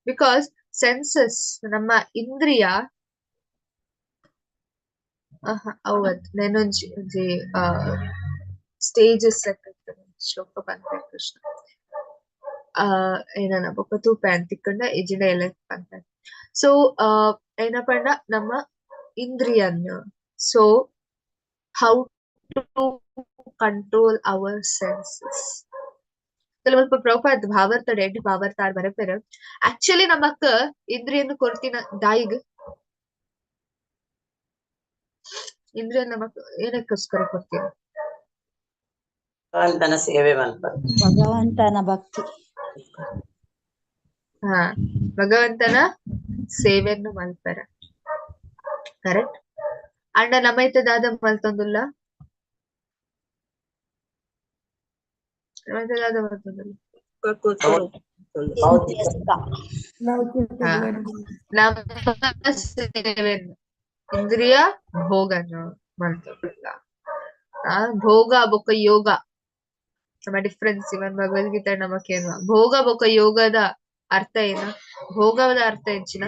Because census ನಮ್ಮ ಇಂದ್ರಿಯ ಅವು ನೆನೊಂಜಿ ಒಂಜಿ ಸ್ಟೇಜಸ್ ಶ್ಲೋಕ ಪನ್ಪೆರ್ ಕೃಷ್ಣ. ಆ ಏನನ ಬೊಕ್ಕ ತೂಪೆ ಅಂದ್ ತಿಕ್ಕಂಡ ಇಜ್ಜಿಂಡ ಎಲ್ಲೆ ಪನ್ಪೆ. ಸೊ ಏನ ಪಂಡ ನಮ್ಮ ಇಂದ್ರಿಯನ್, so how to control our senses. ಕೆಲವಲ್ಪ Prabhupad ಭಾವಾರ್ಥ ಎಡ್ಡೆ ಭಾವಾರ್ಥ ಆರ್ ಬರೆಪೆರ್. ಆಕ್ಚುಲಿ ನಮಕ್ ಇಂದ್ರಿಯನ್ನು ಕೊರ್ತಿನ ದಾಯಿಗ್, ಇಂದ್ರಿಯ ನಮಕ್ ಏನಕ್ಕೋಸ್ಕರ ಕೊರ್ತಿನ? ಭಗವಂತನ ಸೇವೆ ಮಲ್ಪ. ಭಗವಂತನ ಭಕ್ತಿ. ಹಾ, ಭಗವಂತನ ಸೇವೆಯನ್ನು ಮಲ್ಪರ, ಕರೆಕ್ಟ್. ಅಂಡ ನಮೈತ ದಾದ ಮಲ್ತೊಂದುಲ್ಲ, ನಮೈತ ದಾದ ಮಲ್ತೊಂದುಲ್ಲ? ಇಂದ್ರಿಯ ಸುಖ. ಹಾ, ನಮ್ಮ ಸೇವೆಯನ್ನು ಇಂದ್ರಿಯ ಭೋಗನು ಮಲ್ತೊಂದುಲ್ಲ. ಆ ಭೋಗ ಬೊಕ್ಕ ಯೋಗ ನಮ್ಮ ಡಿಫ್ರೆನ್ಸ್ ಇವನ್ ಭಗವದ್ಗೀತೆ ನಮಕೇನು ಭೋಗ ಬೊಕ್ಕ ಯೋಗದ ಅರ್ಥ ಏನು? ಭೋಗದ ಅರ್ಥ ಎಂಚಿನ?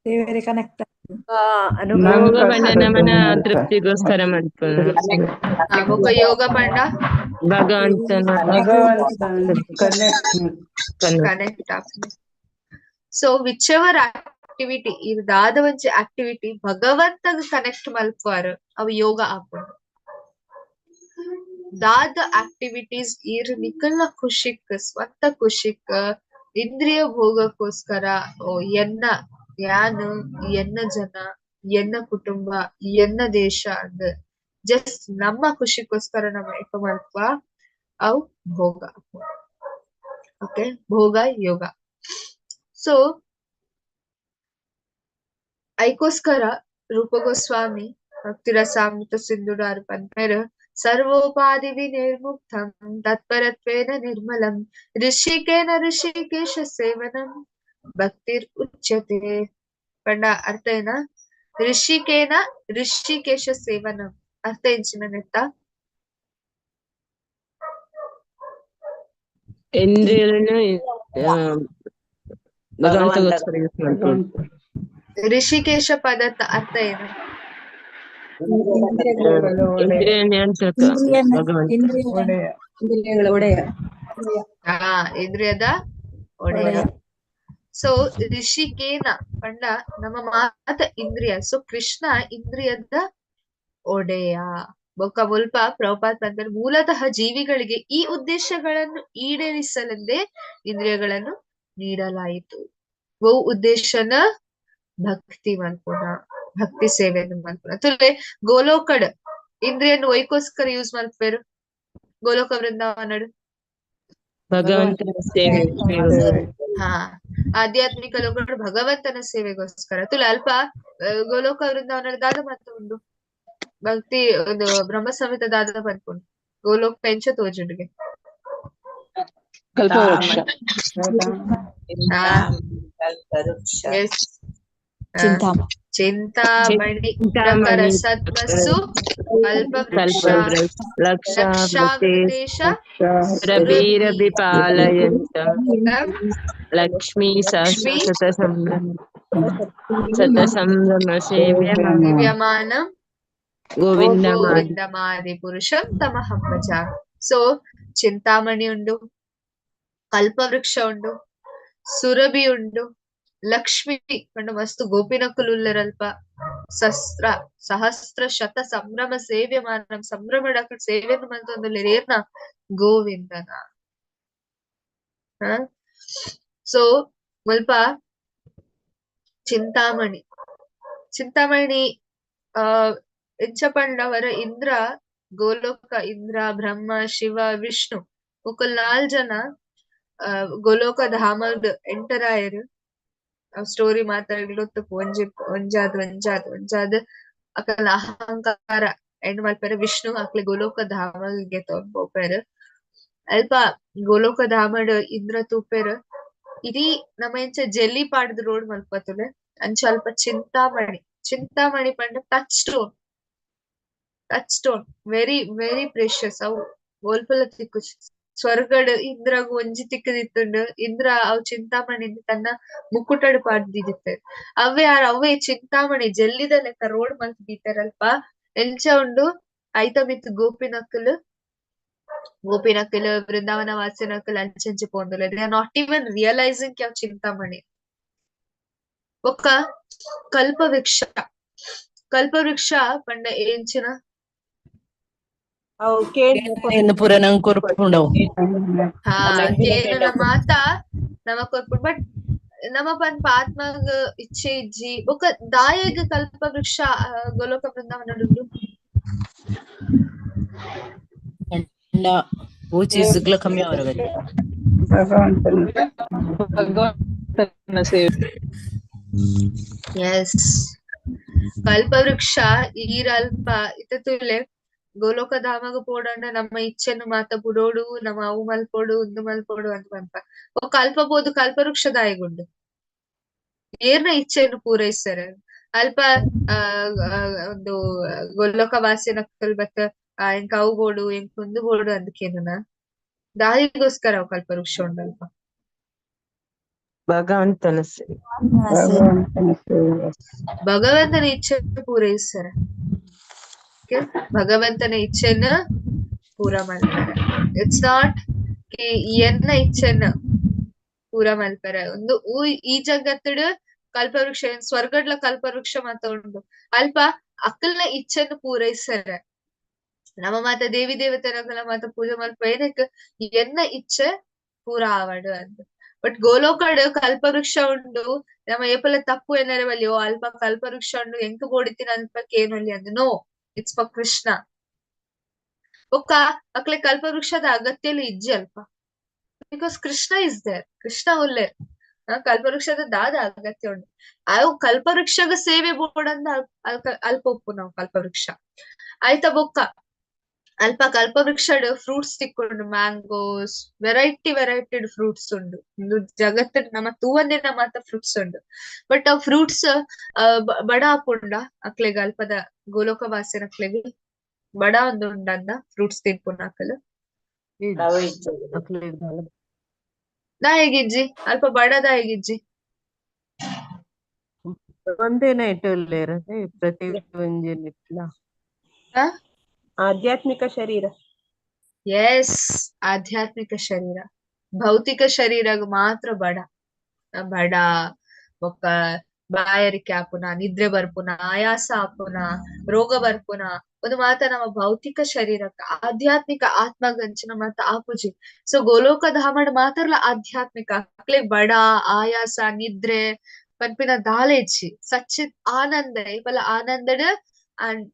ದೇವರೇ ಕನೆಕ್ಟ್. ಭೋಗ ಪಂಡ ನಮನ ತೃಪ್ತಿಗೋಸ್ಕರ ಮಲ್ಪುನ. ಬೊಕ್ಕ ಯೋಗ ಪಂಡ ಭಗವಂತನ ಕನೆಕ್ಟ್ ಕನೆಕ್ಟ್ ಆಪುಂಡು. ಸೊ which ever activity ಇರ್ದಾದ ಒಂಜಿ ಆಕ್ಟಿವಿಟಿ ಭಗವಂತಗ್ ಕನೆಕ್ಟ್ ಮಲ್ಪುವಾರ್ ಅವು ಯೋಗ ಆಪುಂಡು. ದಾದ ಆಕ್ಟಿವಿಟೀಸ್ ಇರ್ ನಿಕಲ್ನ ಖುಷಿಕ್, ಸ್ವಂತ ಖುಷಿಕ್, ಇಂದ್ರಿಯ ಭೋಗಕ್ಕೋಸ್ಕರ, ಓ ಎನ್ನ ಯಾನು, ಎನ್ನ ಜನ, ಎನ್ನ ಕುಟುಂಬ, ಎನ್ನ ದೇಶ ಅಂದ್ ಜಸ್ಟ್ ನಮ್ಮ ಖುಷಿಗೋಸ್ಕರ ನಮ್ಮ ಎಪ್ಪ ಮಲ್ಪ ಅವು ಭೋಗ. ಓಕೆ, ಭೋಗ ಯೋಗ. ಸೊ ಐಕೋಸ್ಕರ ರೂಪ ಗೋಸ್ವಾಮಿ ಭಕ್ತಿರಸಾಮೃತ ಸಿಂಧುಡಾರು ಪನ್ಪೆರ್ ಸರ್ವೋಪಾಧಿ ವಿನಿರ್ಮುಕ್ತಂ ತತ್ಪರತ್ವೇನ ನಿರ್ಮಲಂ ಋಷಿಕೇನ ಋಷಿಕೇಶ ಸೇವನಂ ಭಕ್ತಿರ್ ಉಚ್ಯತೆ. ಪಂಡ ಅರ್ಥ ಏನ? ಋಷಿಕೇನ ಋಷಿಕೇಶ ಸೇವನಂ ಅರ್ಥ ಎಂಚಿನ ನೆತ್ತ? ಇಂದ್ರಿಯలను ಭಗವಂತಗೋಸ್ಕರ ಯೂಸ್ ಮಲ್ಪೊಡು. ಋಷಿಕೇಶ ಪದದ ಅರ್ಥ ಏನು? ಇಂದ್ರಿಯ ನಿಯಂತ್ರಕ ಭಗವಂತ. ಇಂದ್ರಿಯಗಳ ಒಡೆಯ. ಹಾ, ಇಂದ್ರಿಯದ ಒಡೆಯ. ಸೊ ಋಷಿಕೇನ ಪಂಡ ನಮ್ಮ ಮಾತ ಇಂದ್ರಿಯ. ಸೊ ಕೃಷ್ಣ ಇಂದ್ರಿಯದ ಒಡೆಯ. ಬೊಕ್ಕ ಮುಲ್ಪ ಪ್ರಭುಪಾದ್ ಪಂಪೆರ್ ಮೂಲತಃ ಜೀವಿಗಳಿಗೆ ಈ ಉದ್ದೇಶಗಳನ್ನು ಈಡೇರಿಸಲೆಂದೇ ಇಂದ್ರಿಯಗಳನ್ನು ನೀಡಲಾಯಿತು. ಬಹು ಉದ್ದೇಶನ ಭಕ್ತಿ ಮಲ್ಪುನ, ಭಕ್ತಿ ಸೇವೆಯನ್ನು ಮಲ್ಪುನ. ತುಲೆ ಗೋಲೋಕಡ್ ಇಂದ್ರಿಯನ್ನು ಒಯ್ಕೋಸ್ಕರ ಯೂಸ್ ಮಲ್ಪೇರು ಗೋಲೋಕ ವೃಂದಾವನಡು ಭಗವಂತನ ಸೇವೆ. ಹಾ, ಆಧ್ಯಾತ್ಮಿಕ ಲೋಕಡು ಭಗವಂತನ ಸೇವೆಗೋಸ್ಕರ. ತುಲೆ ಅಲ್ಪ ಗೋಲೋಕ ವೃಂದಾವನಡು ದಾದ ಮಾತ ಉಂಡು ಭಕ್ತಿ ಒಂದು ಬ್ರಹ್ಮ ಸಮೇತ ದಾದ ಪನ್ಪುಂಡು ಗೋಲೋಕ ಎಂಚ ತೋಜುಂಡುಗೆ. ಕಲ್ಪವೃಕ್ಷ. ಎಸ್, ಚಿಂತಾಮಣಿ ಪ್ರಕರ ಸದ್ಮಸ್ಸು ಕಲ್ಪವೃಕ್ಷ ಲಕ್ಷಾವೃತೇಶ ರವಿರವಿ ಪಾಲಯಂತ ಲಕ್ಷ್ಮೀ ಸತ ಸಂಭ್ರಮ ಸತ ಸಂಭ್ರಮ ಸೇವ್ಯಮಾನ ಗೋವಿಂದ ಗೋವಿಂದಮಾದಿ ಪುರುಷಂ ತಮಹಂ ಭಜಾಮಿ. ಸೊ ಚಿಂತಾಮಣಿ ಉಂಡು, ಕಲ್ಪವೃಕ್ಷ ಉಂಡು, ಸುರಭಿ ಉಂಡು, ಲಕ್ಷ್ಮಿ ಪಂಡ ಮಸ್ತ್ ಗೋಪಿನಕುಲು ಉಲ್ಲೆರಲ್ಪ, ಸಸ್ತ್ರ ಸಹಸ್ರ ಶತ ಸಂಭ್ರಮ ಸೇವ್ಯಮಾನ ಸಂಭ್ರಮ ಸೇವೆಯನ್ನು ಮಲ್ತೊಂದುಲ್ಲೆರ್ ಏರ್ನ ಗೋವಿಂದನ. ಸೊ ಮುಲ್ಪ ಚಿಂತಾಮಣಿ, ಚಿಂತಾಮಣಿ ಎಂಚ ಪಂಡವರ ಇಂದ್ರ, ಗೋಲೋಕ ಇಂದ್ರ, ಬ್ರಹ್ಮ, ಶಿವ, ವಿಷ್ಣು ಮೊಕುಲು ನಾಲ್ ಜನ ಗೋಲೋಕ ಧಾಮಡ್ ಎಂಟರ್ ಆಯೆರ್. ಸ್ಟೋರಿ ಮಾತಾಡ್ಲೊತ್ತುಪ್ಪು ಒಂಜಿ ಒಂಜಾದ್ ಒಂಜಾದ್ ಒಂಜಾದ್ ಅಕಲ್ನ ಅಹಂಕಾರ ಎಂಡ್ ಮಲ್ಪೆರೆ ವಿಷ್ಣು ಅಕ್ಲೆ ಗೋಲೋಕ ಧಾಮಗೆ ತೋನ್ ಪೋಪೆರ್. ಅಲ್ಪ ಗೋಲೋಕ ಧಾಮಡ್ ಇಂದ್ರ ತೂಪೆರ್ ಇಡೀ ನಮ್ಮ ಇಂಚ ಜೆಲ್ಲಿ ಪಾಡ್ದ್ ರೋಡ್ ಮಲ್ಪತುಲೆ ಅಂಚ ಅಲ್ಪ ಚಿಂತಾಮಣಿ ಚಿಂತಾಮಣಿ ಪಂಡ touch stone, touch stone very very precious. ಅವು ಒಲ್ಪಲ ತಿಕ್ಕುಜಿ. ಸ್ವರ್ಗಡ್ ಇಂದ್ರಗ್ ಒಂಜಿ ತಿಕ್ಕದಿತ್ತುಂಡು. ಇಂದ್ರ ಅವು ಚಿಂತಾಮಣಿ ತನ್ನ ಮುಕ್ಕುಟಡ್ ಪಾಡ್ದಿತ್ತೆ. ಅವೇ ಆರ್ ಅವೇ ಚಿಂತಾಮಣಿ ಜೆಲ್ಲಿದ ಲೆಕ್ಕ ರೋಡ್ ಮಲ್ತ್ ದೀತೆರಲ್ಪ. ಎಂಚ ಉಂಡು ಐತ ಮಿತ್ತ್ ಗೋಪಿನಕುಲು ಗೋಪಿನಕುಲು ವೃಂದಾವನ ವಾಸಿನಕುಲು ಅಂಚಂಚ ಪೋಂದುಲ್ಲೆರ್. They are not even realising ಅವು ಚಿಂತಾಮಣಿ. ಬೊಕ್ಕ ಕಲ್ಪವೃಕ್ಷ, ಕಲ್ಪವೃಕ್ಷ ಪಂಡ ಎಂಚಿನ? ಅವು ಕೇನು ಪೂರ ನಂಗ್ ಕೊರ್ಪುಂಡವು. ಹಾ, ಕೇನುನ ಮಾತ ನಮ ಕೊರ್ಪುಂಡು. ಬಟ್ ನಮ ಪನ್ಪ ಆತ್ಮಗ್ ಇಚ್ಛೆ ಇಜ್ಜಿ. ಬೊಕ್ಕ ದಾಯೆಗ್ ಕಲ್ಪವೃಕ್ಷ ಗೋಲೋಕ ವೃಂದಾವನಡುಂಡು? ಪಂಡ ಪೂಜಿಸುಗ್ಲ ಕಮ್ಮಿ ಅವರ ಭಗವಂತನ ಸೇವೆ. ಎಸ್, ಕಲ್ಪವೃಕ್ಷ ಈರಲ್ಪ ಇತ್ತ ತೂಲೆ ಗೋಲೋಕ ಧಾಮಗ್ ಪೋಡಂಡ ನಮ್ಮ ಇಚ್ಛೆನು ಮಾತ ಬುಡೋಡು, ನಮ್ಮ ಅವು ಮಲ್ಪೊಡು ಉಂದು ಮಲ್ಪೊಡು ಅಂತ ಪನ್ಪ. ಬೊಕ್ಕ ಅಲ್ಪ ಪೋದು ಕಲ್ಪವೃಕ್ಷ ದಾಯೆಗುಂಡು? ಏರ್ನ ಇಚ್ಛೆಯನ್ನು ಪೂರೈಸ್ತಾರೆ? ಅಲ್ಪ ಒಂದು ಗೋಲೋಕ ವಾಸಿನಕುಲು ಬತ್ತ ಎಂಕ್ ಅವು ಬೋಡು ಎಂಕ್ ಉಂದು ಬೋಡು ಅಂದ್ ಕೇನುನ ದಾಯಿಗೋಸ್ಕರ ಅವು ಕಲ್ಪವೃಕ್ಷ ಉಂಡಲ್ಪ. ಭಗವಂತನ ಸೇವೆ. ಭಗವಂತನ ಇಚ್ಛೆ ಪೂರೈಸ್ತಾರೆ. ಭಗವಂತನ ಇಚ್ಛೆನ ಪೂರ ಮಲ್ಪರೆ. It's not ಕಿ ಎನ್ನ ಇಚ್ಛೆನ ಪೂರ ಮಲ್ಪರೆ. ಒಂದು ಈ ಜಗತ್ತುಡು ಕಲ್ಪವೃಕ್ಷ ಸ್ವರ್ಗಡ್ಲ ಕಲ್ಪವೃಕ್ಷ ಮಾತ ಉಂಡು. ಅಲ್ಪ ಅಕಲ್ನ ಇಚ್ಛೆನ ಪೂರೈಸರೆ. ನಮ್ಮ ಮಾತ ದೇವಿ ದೇವತೆನಕಲ್ನ ಮಾತ ಪೂಜೆ ಮಲ್ಪ ಏನಕ್ಕೆ ಎನ್ನ ಇಚ್ಛೆ ಪೂರ ಆವಡು ಅಂತ. ಬಟ್ ಗೋಲೋಕಡ್ ಕಲ್ಪವೃಕ್ಷ ಉಂಡು. ನಮ್ಮ ಏಪಲ ತಪ್ಪು ಎನ್ನರೆ ಬಲ್ಲಿ, ಓ ಅಲ್ಪ ಕಲ್ಪವೃಕ್ಷ ಉಂಡು ಎಂಕ್ ಬೋಡಿತ್ತಿನ ಅಲ್ಪ ಕೇನೊಲಿ ಅಂದ್. No, it's for Krishna. ಬೊಕ್ಕ ಅಕ್ಲೆ ಕಲ್ಪವೃಕ್ಷದ ಅಗತ್ಯಲು ಇಜ್ಜಿ ಅಲ್ಪ. Because Krishna is there, Krishna ಉಲ್ಲೇರ್. ಕಲ್ಪವೃಕ್ಷದ ದಾದ ಅಗತ್ಯ ಉಂಡು? ಅವು ಕಲ್ಪವೃಕ್ಷಗ ಸೇವೆ ಬೋಡಂದ ಅಲ್ಪ ಉಪ್ಪು ನಾವು ಕಲ್ಪವೃಕ್ಷ ಆಯ್ತಾ. ಬೊಕ್ಕ ಅಲ್ಪ ಕಲ್ಪವೃಕ್ಷಡ್ ಫ್ರೂಟ್ಸ್ ತಿಕ್ಕೊಂಡು, ಮ್ಯಾಂಗೋಸ್, ವೆರೈಟಿ ವೆರೈಟಿ ಫ್ರೂಟ್ಸ್ ಉಂಡು. ಉಂದು ಜಗತ್ತು ನಮ್ಮ ತೂವಂದಿನ ಮಾತ ಫ್ರೂಟ್ಸ್ ಉಂಡು. ಬಟ್ ಆ ಫ್ರೂಟ್ಸ್ ಬಡ ಆಪುಂಡ ಅಕ್ಲೆಗ್? ಅಲ್ಪದ ಗೋಲೋಕ ವಾಸಿನಕ್ಲೆಗ್ ಬಡ ಒಂದು ಉಂಡಂದ ಫ್ರೂಟ್ಸ್ ತಿನ್ಪುನ ಅಕಲ್? ದಾಯೆಗಿಜ್ಜಿ ಅಲ್ಪ ಬಡ? ದಾಯೆಗಿಜ್ಜಿ? ಒಂದೇ ನೈಟ್ ಉಲ್ಲೇರ್ ಪ್ರತಿ ಒಂಜಿ ನಿಟ್ಲ. ಆಧ್ಯಾತ್ಮಿಕ ಶರೀರ. ಎಸ್, ಆಧ್ಯಾತ್ಮಿಕ ಶರೀರ. ಭೌತಿಕ ಶರೀರಗ್ ಮಾತ್ರ ಬಡ ಬಡ. ಬೊಕ್ಕ ಬಾಯಾರಿಕೆ ಆಪುನ, ನಿದ್ರೆ ಬರ್ಪುನ, ಆಯಾಸ ಆಪುನ, ರೋಗ ಬರ್ಪುನ ಒಂದು ಮಾತ ನಮ್ಮ ಭೌತಿಕ ಶರೀರಕ್ಕೆ. ಆಧ್ಯಾತ್ಮಿಕ ಆತ್ಮಗಂಚಿನ ಮಾತ ಆಪುಜಿ. ಸೊ ಗೋಲೋಕ ಧಾಮಡ್ ಮಾತ್ರಲ ಆಧ್ಯಾತ್ಮಿಕ ಅಕ್ಲೆ ಬಡ ಆಯಾಸ ನಿದ್ರೆ ಪನ್ಪಿನ ದಾಲೇಜಿ ಸಚ್ಚಿತ್ ಆನಂದ ಇಪಲ ಆನಂದಡ್ ಅಂಡ್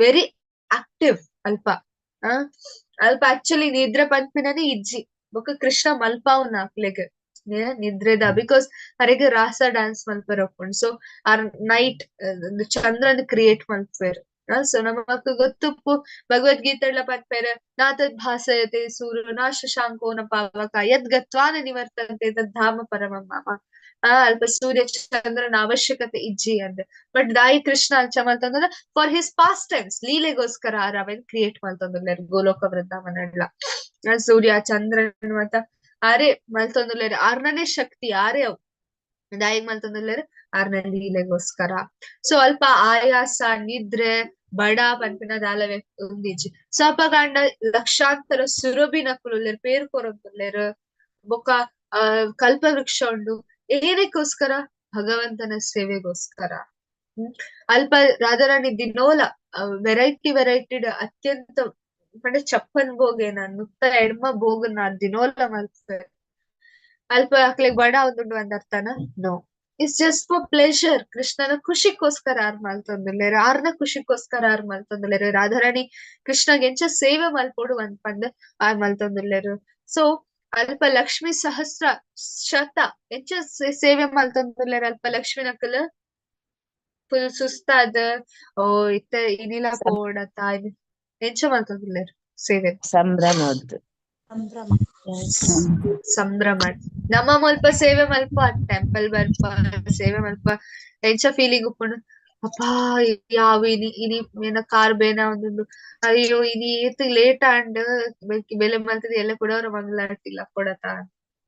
ವೆರಿ ಆಕ್ಟಿವ್ ಅಲ್ಪ. ಅಲ್ಪ ಆಕ್ಚುಲಿ ನಿದ್ರೆ ಪನ್ಪಿನನೇ ಇಜ್ಜಿ. ಬೊಕ್ಕ ಕೃಷ್ಣ ಮಲ್ಪಾವುನ ಅಕ್ಲೆಗ್ ನಿದ್ರೆದ, because ಅರೆಗ್ ರಾಸ ಡ್ಯಾನ್ಸ್ ಮಲ್ಪೆರ್ ಉಪ್ಪುಂಡು. ಸೊ ಆರ್ ನೈಟ್ ಚಂದ್ರನ್ ಕ್ರಿಯೇಟ್ ಮಲ್ಪೆರ್. ಸೊ ನಮಕ್ ಗೊತ್ತುಪ್ಪು ಭಗವದ್ಗೀತೆಡ್ಲ ಪನ್ಪೆರ್, ನಾ ತದ್ ಭಾಸಯತೆ ಸೂರ್ಯೋ ನಾ ಶಶಾಂಕೋ ನ ಪಾವಕ ಯದ್ ಗತ್ವಾ ನ ನಿವರ್ತಂತೆ ತದ್ ಧಾಮ ಪರಮಂ ಮಮ. ಅಲ್ಪ ಸೂರ್ಯ ಚಂದ್ರನ ಅವಶ್ಯಕತೆ ಇಜ್ಜಿ ಅಂದ್. ಬಟ್ ದಾಯಿ ಕೃಷ್ಣ ಅಂಚ ಮಲ್ತೊಂದುಲ್ಲ ಫಾರ್ his past times, ಲೀಲೆಗೋಸ್ಕರ ಆರ್ ಅವೆನ್ ಕ್ರಿಯೇಟ್ ಮಲ್ತೊಂದುಲ್ಲೆರ್ ಗೋಲೋಕ ವೃಂದಾವನಡ್ಲ. ಸೂರ್ಯ ಚಂದ್ರನ್ ಮಾತ ಆರೇ ಮಲ್ತೊಂದುಲ್ಲೆರ್, ಆರ್ನನೇ ಶಕ್ತಿ ಆರೇ ಅವು. ದಾಯಿಗ್ ಮಲ್ತೊಂದುಲ್ಲೆರ್? ಆರ್ನ ಲೀಲೆಗೋಸ್ಕರ. ಸೊ ಅಲ್ಪ ಆಯಾಸ ನಿದ್ರೆ ಬಡ ಪನ್ಪಿನ ದಾಲವೆ ಉಂದಿಜ್ಜಿ. ಸೊ ಅಪಗಾಂಡ ಲಕ್ಷಾಂತರ ಸುರಭಿನಕುಲು ಉಲ್ಲೆರ್, ಪೇರ್ ಕೊರೊಂದುಲ್ಲೆರ್. ಬೊಕ್ಕ ಕಲ್ಪವೃಕ್ಷ ಉಂಡು. ಏನಕ್ಕೋಸ್ಕರ? ಭಗವಂತನ ಸೇವೆಗೋಸ್ಕರ. ಅಲ್ಪ ರಾಧಾರಾಣಿ ದಿನೋಲ ವೆರೈಟಿ ವೆರೈಟಿ ಅತ್ಯಂತ ಪಂಡ ಚಪ್ಪನ್ ಭೋಗೇನ 108 ಭೋಗನ ದಿನೋಲ ಮಲ್ಪುವೆರ್. ಅಲ್ಪ ಅಕ್ಲೆಗ್ ಬಡ ಒಂದುಂಡು ಅಂದ್ ಅರ್ಥನ? No, it's just for pleasure. ಕೃಷ್ಣನ ಖುಷಿಗೋಸ್ಕರ ಆರ್ ಮಲ್ತೊಂದುಲ್ಲೆರ್, ಆರ್ನ ಖುಷಿಗೋಸ್ಕರ ಆರ್ ಮಲ್ತೊಂದುಲ್ಲೆರ್. ರಾಧಾರಾಣಿ ಕೃಷ್ಣಗ್ ಎಂಚ ಸೇವೆ ಮಲ್ಪೊಡು ಅಂದ್ ಪಂದ್ ಆರ್ ಮಲ್ತೊಂದುಲ್ಲೆರ್. ಸೊ ಅಲ್ಪ ಲಕ್ಷ್ಮಿ ಸಹಸ್ರ ಶತ ಎಂಚ ಸೇವೆ ಮಲ್ತೊಂದುಲ್ಲೆರ್. ಅಲ್ಪ ಲಕ್ಷ್ಮೀನಕುಲು ಫುಲ್ ಸುಸ್ತಾದ್ ಓ ಇತ್ತೆ ಇನಿಲ ಪೋಡತ್ತ ಎಂಚ ಮಲ್ತೊಂದುಲ್ಲೆರ್ ಸೇವೆ? ಸಂಭ್ರಮದ್ದು. ಸಂಭ್ರಮ. ಸಂಭ್ರಮ. ನಮ್ಮ ಮುಲ್ಪ ಸೇವೆ ಮಲ್ಪ, ಟೆಂಪಲ್ ಬರ್ಪ ಸೇವೆ ಮಲ್ಪ, ಎಂಚ ಫೀಲಿಂಗ್ ಉಪ್ಪುಂಡು? ಅಪ್ಪಾ ಯಾವ ಇನಿ ಇನಿ ಏನ ಕಾರ್ ಬೇನ ಒಂದೊಂದು, ಅಯ್ಯೋ ಇನಿ ಏತ್ ಲೇಟ್ ಆಂಡ್, ಬೆಲೆ ಮಲ್ತದ ಎಲ್ಲ ಕುಡವರ ಮಂಗಳಾರತಿ ಕೊಡತ.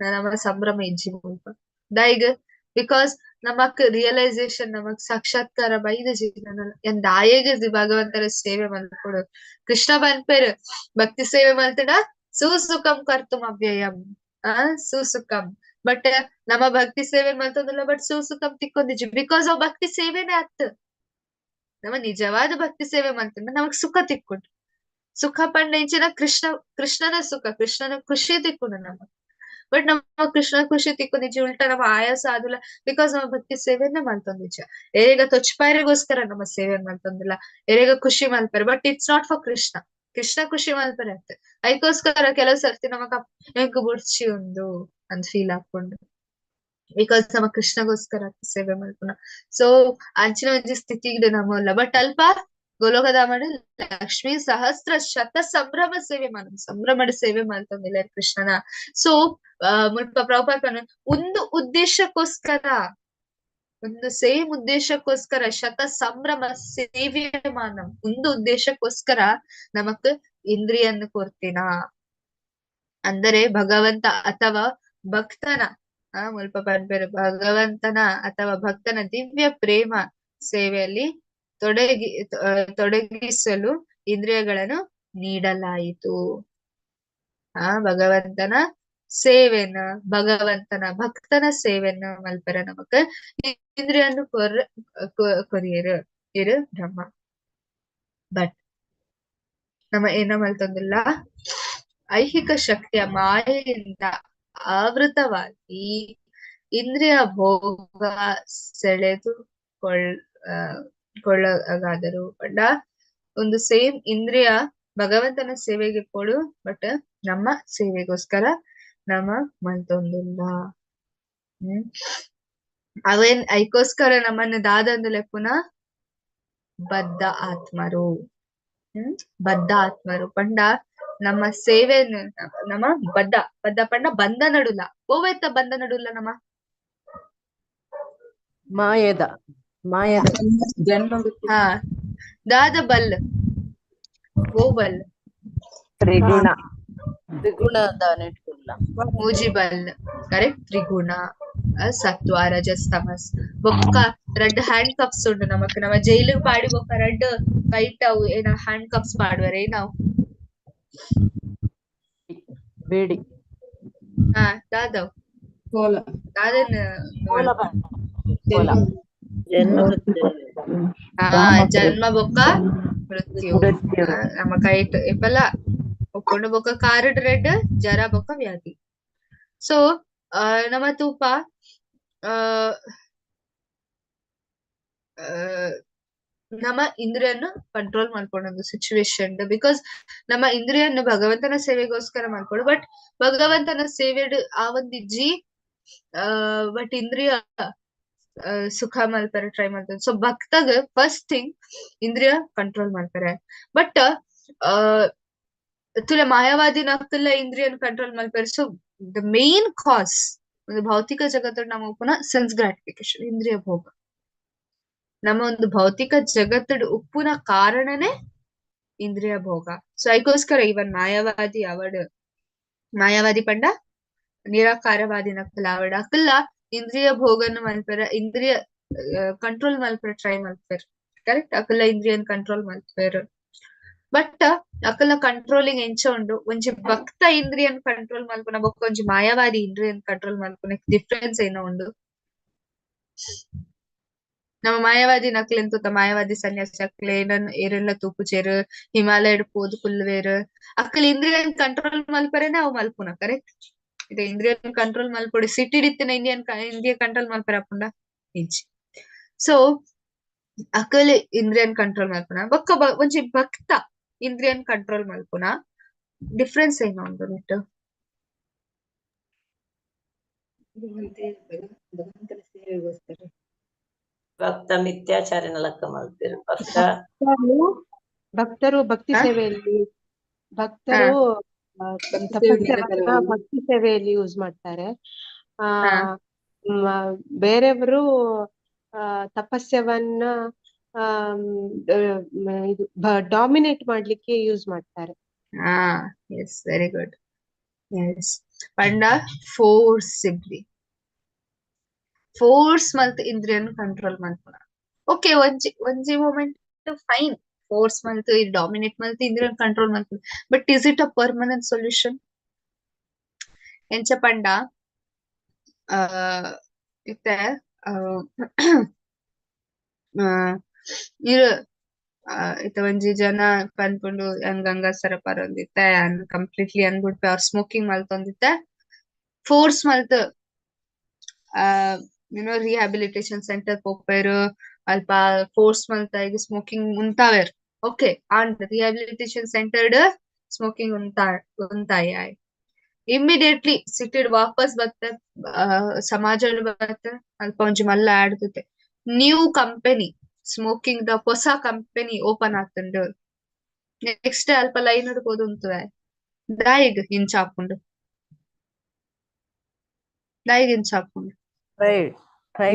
ನಮ್ಮ ಸಂಭ್ರಮ ಇಜ್ಜಿ ಮುಲ್ಪ ದಾಯಿಗ್, because ನಮಕ್ ರಿಯಲೈಸೇಷನ್, ನಮಕ್ ಸಾಕ್ಷಾತ್ಕಾರ ಬೈದ ಜೀವನ ದಾಯೆಗ್ ಭಗವಂತರ ಸೇವೆ ಮಲ್ಪೊಡು. ಕೃಷ್ಣ ಪನ್ಪೆರ್ ಭಕ್ತಿ ಸೇವೆ ಮಲ್ತಡ ಸುಸುಖಂ ಕರ್ತುಂ ಅವ್ಯಯಂ, ಆ ಸುಸುಖಂ. ಬಟ್ ನಮ್ಮ ಭಕ್ತಿ ಸೇವೆ ಮಲ್ತೊಂದಿಲ್ಲ, ಬಟ್ ಸುಸುಖಂ ತಿಕ್ಕೊಂದಿಜ್ಜಿ, because ಅವ್ ಭಕ್ತಿ ಸೇವೆನೇ ಅತ್. ನಮ್ಮ ನಿಜವಾದ ಭಕ್ತಿ ಸೇವೆ ಮಲ್ತಂದ್ರೆ ನಮಗ್ ಸುಖ ತಿಕ್ಕೊಂಡು, ಸುಖ ಪಂಡ ಇಂಚಿನ ಕೃಷ್ಣ, ಕೃಷ್ಣನ ಸುಖ, ಕೃಷ್ಣನ ಖುಷಿ ತಿಕ್ಕೊಂಡು ನಮಗ್. ಬಟ್ ನಮ್ಮ ಕೃಷ್ಣ ಖುಷಿ ತಿಕ್ಕೊಂದಿಜ್ಜಿ, ಉಲ್ಟಾ ನಮ್ಮ ಆಯಾಸ ಆದುಲ್ಲ, because ನಮ್ಮ ಭಕ್ತಿ ಸೇವೆಯನ್ನ ಮಲ್ತೊಂದಿಜ್ಜ. ಏರೆಗ ತೊಚ್ಪಾಯರಿಗೋಸ್ಕರ ನಮ್ಮ ಸೇವೆ ಮಲ್ತೊಂದಿಲ್ಲ, ಏರೆಗ ಖುಷಿ ಮಲ್ಪಾರೆ, but it's not for Krishna. Krishna ಖುಷಿ ಮಲ್ಪರೆ ಅತ್. ಅದಕ್ಕೋಸ್ಕರ ಕೆಲವು ಸರ್ತಿ ನಮಗ ಎಂಕ್ ಬುಡ್ಚಿ ಒಂದು ಅಂತ ಫೀಲ್ ಹಾಕೊಂಡು, because ನಮ್ಮ ಕೃಷ್ಣಗೋಸ್ಕರ ಸೇವೆ ಮಲ್ಪುನ. ಸೊ ಅಂಚಿನ ಒಂಜಿ ಸ್ಥಿತಿಗೆ ನಮ್ಮಲ್ಲ. ಬಟ್ ಅಲ್ಪ ಗೋಲೋಕಧಾಮಡ್ ಲಕ್ಷ್ಮೀ ಸಹಸ್ರ ಶತ ಸಂಭ್ರಮ ಸೇವೆ ಮಾಡ, ಸಂಭ್ರಮದ ಸೇವೆ ಮಲ್ತೊಂದಿಲ್ಲ ಕೃಷ್ಣನ. ಸೊ ಮುಲ್ಪ ಪ್ರಭುಪಾದ ಒಂದು ಉದ್ದೇಶಕ್ಕೋಸ್ಕರ, ಒಂದು ಸೇಮ್ ಉದ್ದೇಶಕ್ಕೋಸ್ಕರ ಶತ ಸಂಭ್ರಮ ಸೇವ್ಯಮಾನ, ಒಂದು ಉದ್ದೇಶಕ್ಕೋಸ್ಕರ ನಮಕ್ ಇಂದ್ರಿಯನ್ನು ಕೊರ್ತಿನ ಅಂದರೆ ಭಗವಂತ ಅಥವಾ ಭಕ್ತನ, ಮುಲ್ಪ ಪನ್ಪೆರ್ ಭಗವಂತನ ಅಥವಾ ಭಕ್ತನ ದಿವ್ಯ ಪ್ರೇಮ ಸೇವೆಯಲ್ಲಿ ತೊಡಗಿಸಲು ಇಂದ್ರಿಯಗಳನ್ನು ನೀಡಲಾಯಿತು. ಆ ಭಗವಂತನ ಸೇವೆನ, ಭಗವಂತನ ಭಕ್ತನ ಸೇವೆನ ಮಲ್ಪರ ನಮಕ್ ಇಂದ್ರಿಯನ್ನು ಕೊರಿಯರು ಇರು ಬ್ರಹ್ಮ. ಬಟ್ ನಮ್ಮ ಏನ ಮಲ್ತೊಂದಿಲ್ಲ, ಐಹಿಕ ಶಕ್ತಿಯ ಮಾಯೆಯಿಂದ ಆವೃತವಾಗಿ ಇಂದ್ರಿಯ ಭೋಗ ಸೆಳೆದು ಕೊಳ್ಳಗಾದರು. ಪಂಡ ಒಂದು ಸೇಮ್ ಇಂದ್ರಿಯ ಭಗವಂತನ ಸೇವೆಗೆ ಕೊಡು, ಬಟ್ ನಮ್ಮ ಸೇವೆಗೋಸ್ಕರ ನಮ್ಮ ಮಲ್ತೊಂದಿಲ್ಲ. ಅವೇನ್ ಐಕೋಸ್ಕರ ನಮ್ಮನ್ನ ದಾದಂದುಲೆ ಪುನಃ ಬದ್ಧ ಆತ್ಮರು. ಬದ್ಧ ಆತ್ಮರು ಪಂಡ ನಮ್ಮ ಸೇವೆ ನಮ್ಮ ಬದ್ಧ, ಬದ್ಧ ಪಂಡ ಬಂಧ ನಡುಲ್ಲ, ಓವೆತ್ತ ಬಂಧ ನಡುಲ್ಲ ನಮ್ಮ ಮಾಯದ ಮಾಯದ ಜನ್ಮ. ಹಾ ದಾದ ಬಲ್ ಓ ಬಲ್ ತ್ರಿಗುಣ, ತ್ರಿಗುಣ ದಾನೆಟ್ಕುಲ್ಲ ಮೂಜಿ ಬಲ್ ಕರೆಕ್ಟ್. ತ್ರಿಗುಣ ಸತ್ವ ರಜಸ್ ತಮಸ್. ಬೊಕ್ಕ ರಡ್ಡ್ ಹ್ಯಾಂಡ್ ಕಪ್ಸ್ ಉಂಡು ನಮಕ್, ನಮ್ಮ ಜೈಲು ಪಾಡಿ ಬೊಕ್ಕ ರಡ್ಡ್ ಕೈಟ್ ಅವು ಏನ ಹ್ಯಾಂಡ್ ಕಪ್ಸ್ ಪಾಡುವರೆ ನಾವು. ಬೇಡಿ. ಹಾ ದಾದವ್ ಕೋಲ ದಾದನ್ ಕೋಲ ಕೋಲ ಜನ್ಮ ಹಾ ಜನ್ಮ ಬೊಕ್ಕ ಮೃತ್ಯು ನಮ್ಮ ಕೈಟ್ ಇಪ್ಪಲ್ಲ ಒಕ್ಕೊಂಡು ಬೊಕ್ಕ ಕಾರಡ್ ರೆಡ್ ಜರ ಬೊಕ್ಕ ವ್ಯಾಧಿ. ಸೊ ನಮ್ಮ ತೂಪ ನಮ್ಮ ಇಂದ್ರಿಯನ್ನು ಕಂಟ್ರೋಲ್ ಮಾಡ್ಕೊಂಡು ಸಿಚುವೇಶನ್, because ನಮ್ಮ ಇಂದ್ರಿಯನ್ನು ಭಗವಂತನ ಸೇವೆಗೋಸ್ಕರ ಮಾಡ್ಕೊಡು, ಬಟ್ ಭಗವಂತನ ಸೇವೆ ಆ ಒಂದಿಜ್ಜಿ, ಬಟ್ ಇಂದ್ರಿಯ ಸುಖ ಮಲ್ಪರೆ ಟ್ರೈ ಮಾಡ್ತಾರೆ. ಸೊ ಭಕ್ತಗ ಫಸ್ಟ್ ಥಿಂಗ್ ಇಂದ್ರಿಯ ಕಂಟ್ರೋಲ್ ಮಾಡ್ತಾರೆ. ಬಟ್ ತುಲೆ ಮಾಯಾವಾದಿ ನಕ್ಕಲ್ಲ ಇಂದ್ರಿಯನ್ ಕಂಟ್ರೋಲ್ ಮಲ್ಪರೆ. ಸೊ the main ಕಾಸ್ ಒಂದು ಭೌತಿಕ ಜಗತ್ತು ನಮ್ಮ ಉಪ್ಪುನ ಸೆನ್ಸ್ ಗ್ರಾಟಿಫಿಕೇಶನ್, ಇಂದ್ರಿಯ ಭೋಗ. ನಮ್ಮ ಒಂದು ಭೌತಿಕ ಜಗತ್ತದ ಉಪ್ಪುನ ಕಾರಣನೇ ಇಂದ್ರಿಯ ಭೋಗ. ಸೊ ಅದಕ್ಕೋಸ್ಕರ ಇವನ್ ಮಾಯಾವಾದಿ ಅವಡು, ಮಾಯಾವಾದಿ ಪಂಡ ನಿರಾಕಾರವಾದಿ ನಕ್ಕಲ್ಲ ಅವಡ ಅಕ್ಕಲ್ಲ ಇಂದ್ರಿಯ ಭೋಗನ ಮಲ್ಪರ, ಇಂದ್ರಿಯ ಕಂಟ್ರೋಲ್ ಮಲ್ಪರ ಟ್ರೈ ಮಲ್ಪೆರ್. ಕರೆಕ್ಟ್, ಅಕಲ್ಲ ಇಂದ್ರಿಯನ್ ಕಂಟ್ರೋಲ್ ಮಲ್ಪೆರ್. ಬಟ್ ಅಕಲ್ಲ ಕಂಟ್ರೋಲಿಂಗ್ ಎಂಚ ಉಂಡು, ಒಂಜಿ ಭಕ್ತ ಇಂದ್ರಿಯನ್ ಕಂಟ್ರೋಲ್ ಮಲ್ಪುನ ಬೊಕ್ಕ ಒಂಜಿ ಮಾಯಾವಾದಿ ಇಂದ್ರಿಯನ್ ಕಂಟ್ರೋಲ್ ಮಲ್ಪುನ ಡಿಫ್ರೆನ್ಸ್ ಏನೋ ಉಂಡು. ನಮ್ಮ ಮಾಯಾವಾದಿ ನಕ್ಲೆನ್ ತೂತ, ಮಾಯಾವಾದಿ ಸನ್ಯಾಸಿ ಅಕ್ಲೆ ಏನನ್ ಏರೆಲ್ಲ ತೂಪುಚೇರು, ಹಿಮಾಲಯಡ್ ಪೋದು ಕುಲ್ವೇರು, ಅಕ್ಕಲ್ ಇಂದ್ರಿಯನ್ ಕಂಟ್ರೋಲ್ ಮಲ್ಪರೇನೆ ಅವು ಮಲ್ಪುನ. ಕರೆಕ್ಟ್, ಇದು ಇಂದ್ರಿಯನ್ ಕಂಟ್ರೋಲ್ ಮಲ್ಪೊಡು, ಸಿಟಿ ಇತ್ತಿನ ಇಂಡಿಯನ್ ಇಂದ್ರಿಯ ಕಂಟ್ರೋಲ್ ಮಲ್ಪರೆ ಅಪುಂಡ ಇಜ್ಜಿ. ಸೊ ಅಕಲ್ ಇಂದ್ರಿಯನ್ ಕಂಟ್ರೋಲ್ ಮಲ್ಪುನ ಬೊಕ್ಕ ಒಂಜಿ ಭಕ್ತ ಇಂದ್ರಿಯನ್ ಕಂಟ್ರೋಲ್ ಮಲ್ಪುನ ಡಿಫ್ರೆನ್ಸ್ ಏನೋ ಉಂಡು ನೆಟ್. ಭಗವಂತನ ಸೇವೆಗೋಸ್ಕರ ಭಕ್ತ ಮಿಥ್ಯಾಚಾರನ ಲೆಕ್ಕ ಮಲ್ಪೆರು. ಭಕ್ತ ಭಕ್ತರು ಭಕ್ತಿ ಸೇವೆಯಲ್ಲಿ, ಭಕ್ತರು ತಪಸ್ಸನ್ನ ಭಕ್ತಿ ಸೇವೆಯಲ್ಲಿ ಯೂಸ್ ಮಾಡ್ತಾರೆ. ಆ ಬೇರೆಯವರು ತಪಸ್ಯವನ್ನ ಇದು ಡಾಮಿನೇಟ್ ಮಾಡ್ಲಿಕ್ಕೆ ಯೂಸ್ ಮಾಡ್ತಾರೆ. ಹಾ, ಎಸ್, ವೆರಿ ಗುಡ್. ಎಸ್, ಪಂಡ ಫೋರ್ಸಿಬ್ಲಿ ಫೋರ್ಸ್ ಮಲ್ತ್ ಇಂದ್ರಿಯನ್ ಕಂಟ್ರೋಲ್ ಮಲ್ಪುನ. ಓಕೆ, ಒಂಜಿ ಒಂಜಿ ಮೂಮೆಂಟ್ ಫೈನ್, ಫೋರ್ಸ್ ಮಲ್ತ್ ಡಾಮಿನೇಟ್ ಮಲ್ತ್ ಇಂದ್ರಿಯನ್ ಕಂಟ್ರೋಲ್ ಮಲ್ಪುನ. But is it a permanent solution? ಎಂಚ ಪಂಡ ಇತ್ತೆ ಇರು ಇತ್ತೆ ಒಂಜಿ ಜನ ಪನ್ಪುಂಡು, ಯಾನ್ ಗಂಗಾಸರ ಪರೊಂದಿತ್ತೆ, ಯಾನ್ ಕಂಪ್ಲೀಟ್ಲಿ ಅನ್ಬಿಡ್ಪೆ ಅವ್ರ ಸ್ಮೋಕಿಂಗ್ ಮಲ್ತೊಂದಿತ್ತೆ, ಫೋರ್ಸ್ ಮಲ್ತ್ ರಿಹ್ಯಾಬಿಲಿಟೇಷನ್ ಸೆಂಟರ್ ಪೋಪೆರ್, ಅಲ್ಪ ಫೋರ್ಸ್ ಮಲ್ತ ಈಗ ಸ್ಮೋಕಿಂಗ್ ಉಂತಾವೆರ್. Okay, and rehabilitation centred smoking ಉಂತಾಯ immediately ಸಿಟಿಡ್ ವಾಪಸ್ ಬತ್ತೆ, ಸಮಾಜ ಬತ್ತೆ, ಅಲ್ಪ ಒಂಜಿ ಮಲ್ಲ ಆಡ್ತತೆ ನ್ಯೂ ಕಂಪನಿ, ಸ್ಮೋಕಿಂಗ್ the ಹೊಸ ಕಂಪನಿ ಓಪನ್ ಆತುಂಡು. ನೆಕ್ಸ್ಟ್ ಅಲ್ಪ ಲೈನ್ ಪೋದು ಉಂತುವೆ. ದಾಯಿಗ್ ಇಂಚಾಪುಂಡು? ದಾಯಿಗ್ ಇಂಚಾಪುಂಡು? ಟ್ರೈ ಟ್ರೈ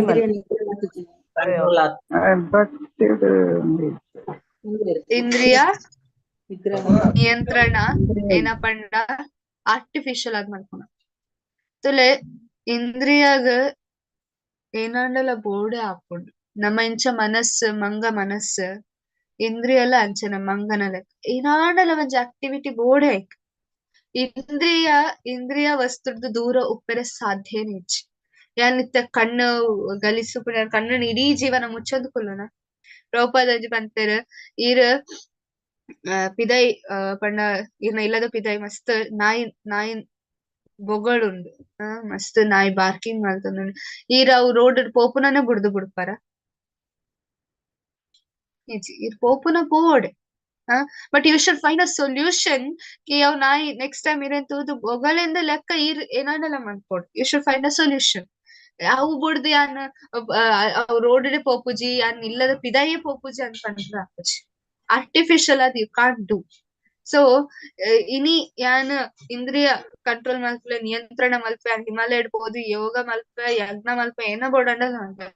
ಇಂದ್ರಿಯ ನಿಯಂತ್ರಣ ಏನಪಂಡ ಆರ್ಟಿಫಿಷಿಯಲ್ ಆದ್ ಮಲ್ಪುನ. ತುಲೆ, ಇಂದ್ರಿಯಾಗ ಏನಾಂಡಲ ಬೋಡೆ ಆಪುಂಡು. ನಮ್ಮ ಇಂಚ ಮನಸ್ಸು ಮಂಗ ಮನಸ್ಸು, ಇಂದ್ರಿಯಲ ಅಂಚನೆ ಮಂಗನ ಲೆಕ್ಕ. ಏನಾಂಡಲ ಒಂಜಿ ಆಕ್ಟಿವಿಟಿ ಬೋಡೆ ಐಕ್. ಇಂದ್ರಿಯ ಇಂದ್ರಿಯ ವಸ್ತುರ್ದು ದೂರ ಉಪ್ಪೆರೆ ಸಾಧ್ಯನೇ ಇಜ್ಜಿ. ಯಾನ್ ಇತ್ತೆ ಕಣ್ಣು ಗಲಿಸು ಕಣ್ಣು ಇಡೀ ಜೀವನ ಮುಚ್ಚೊಂದು ಕುಲ್ಲುನ. ಪ್ರಭುಪಾದ ಒಂಜಿ ಪನ್ಪೆರ್, ಈರ್ ಪಿದೈ ಪಂಡ ಈರ್ನ ಇಲ್ಲದ ಪಿದೈ ಮಸ್ತ್ ನಾಯಿ ನಾಯಿ ಬೊಗಳುಂಡು, ಮಸ್ತ್ ನಾಯಿ ಬಾರ್ಕಿಂಗ್ ಮಲ್ತೊಂದುಂಡು, ಈರ್ ಅವು ರೋಡ್ ಪೋಪುನನೆ ಬುಡ್ದು ಬುಡ್ಪರ? ಇಜ್ಜಿ, ಈರ್ ಪೋಪುನ ಪೋವಡೆ. But you should find a solution ಕಿ ಅವ್ ನಾಯಿ ನೆಕ್ಸ್ಟ್ ಟೈಮ್ ಇರೇನ್ ತೂದು ಬೊಗಳಿಂದ ಲೆಕ್ಕ ಈರ್ ಏನಾಂಡಲ ಮನ್ಪೊಡು. You should find a solution. ಅವು ಬುಡ್ದು ಯಾನ್ ಅವು ರೋಡ್ ಪೋಪುಜಿ, ಯಾನ್ ಇಲ್ಲದ ಪಿದಾಯೇ ಪೋಪುಜಿ ಅಂತ ಪಂಡ್ರೆ ಆಪುಜಿ. ಆರ್ಟಿಫಿಷಿಯಲ್ ಅದು you can't do. So ಇನಿ ಯಾನ್ ಇಂದ್ರಿಯ ಕಂಟ್ರೋಲ್ ಮಲ್ಪಲೆ, ನಿಯಂತ್ರಣ ಮಲ್ಪೆ, ಯಾನ್ ಹಿಮಾಲಯ ಪೋದು ಯೋಗ ಮಲ್ಪೆ, ಯಜ್ಞ ಮಲ್ಪೆ, ಏನ ಬೋಡಂಡ ಮಲ್ಪೆ.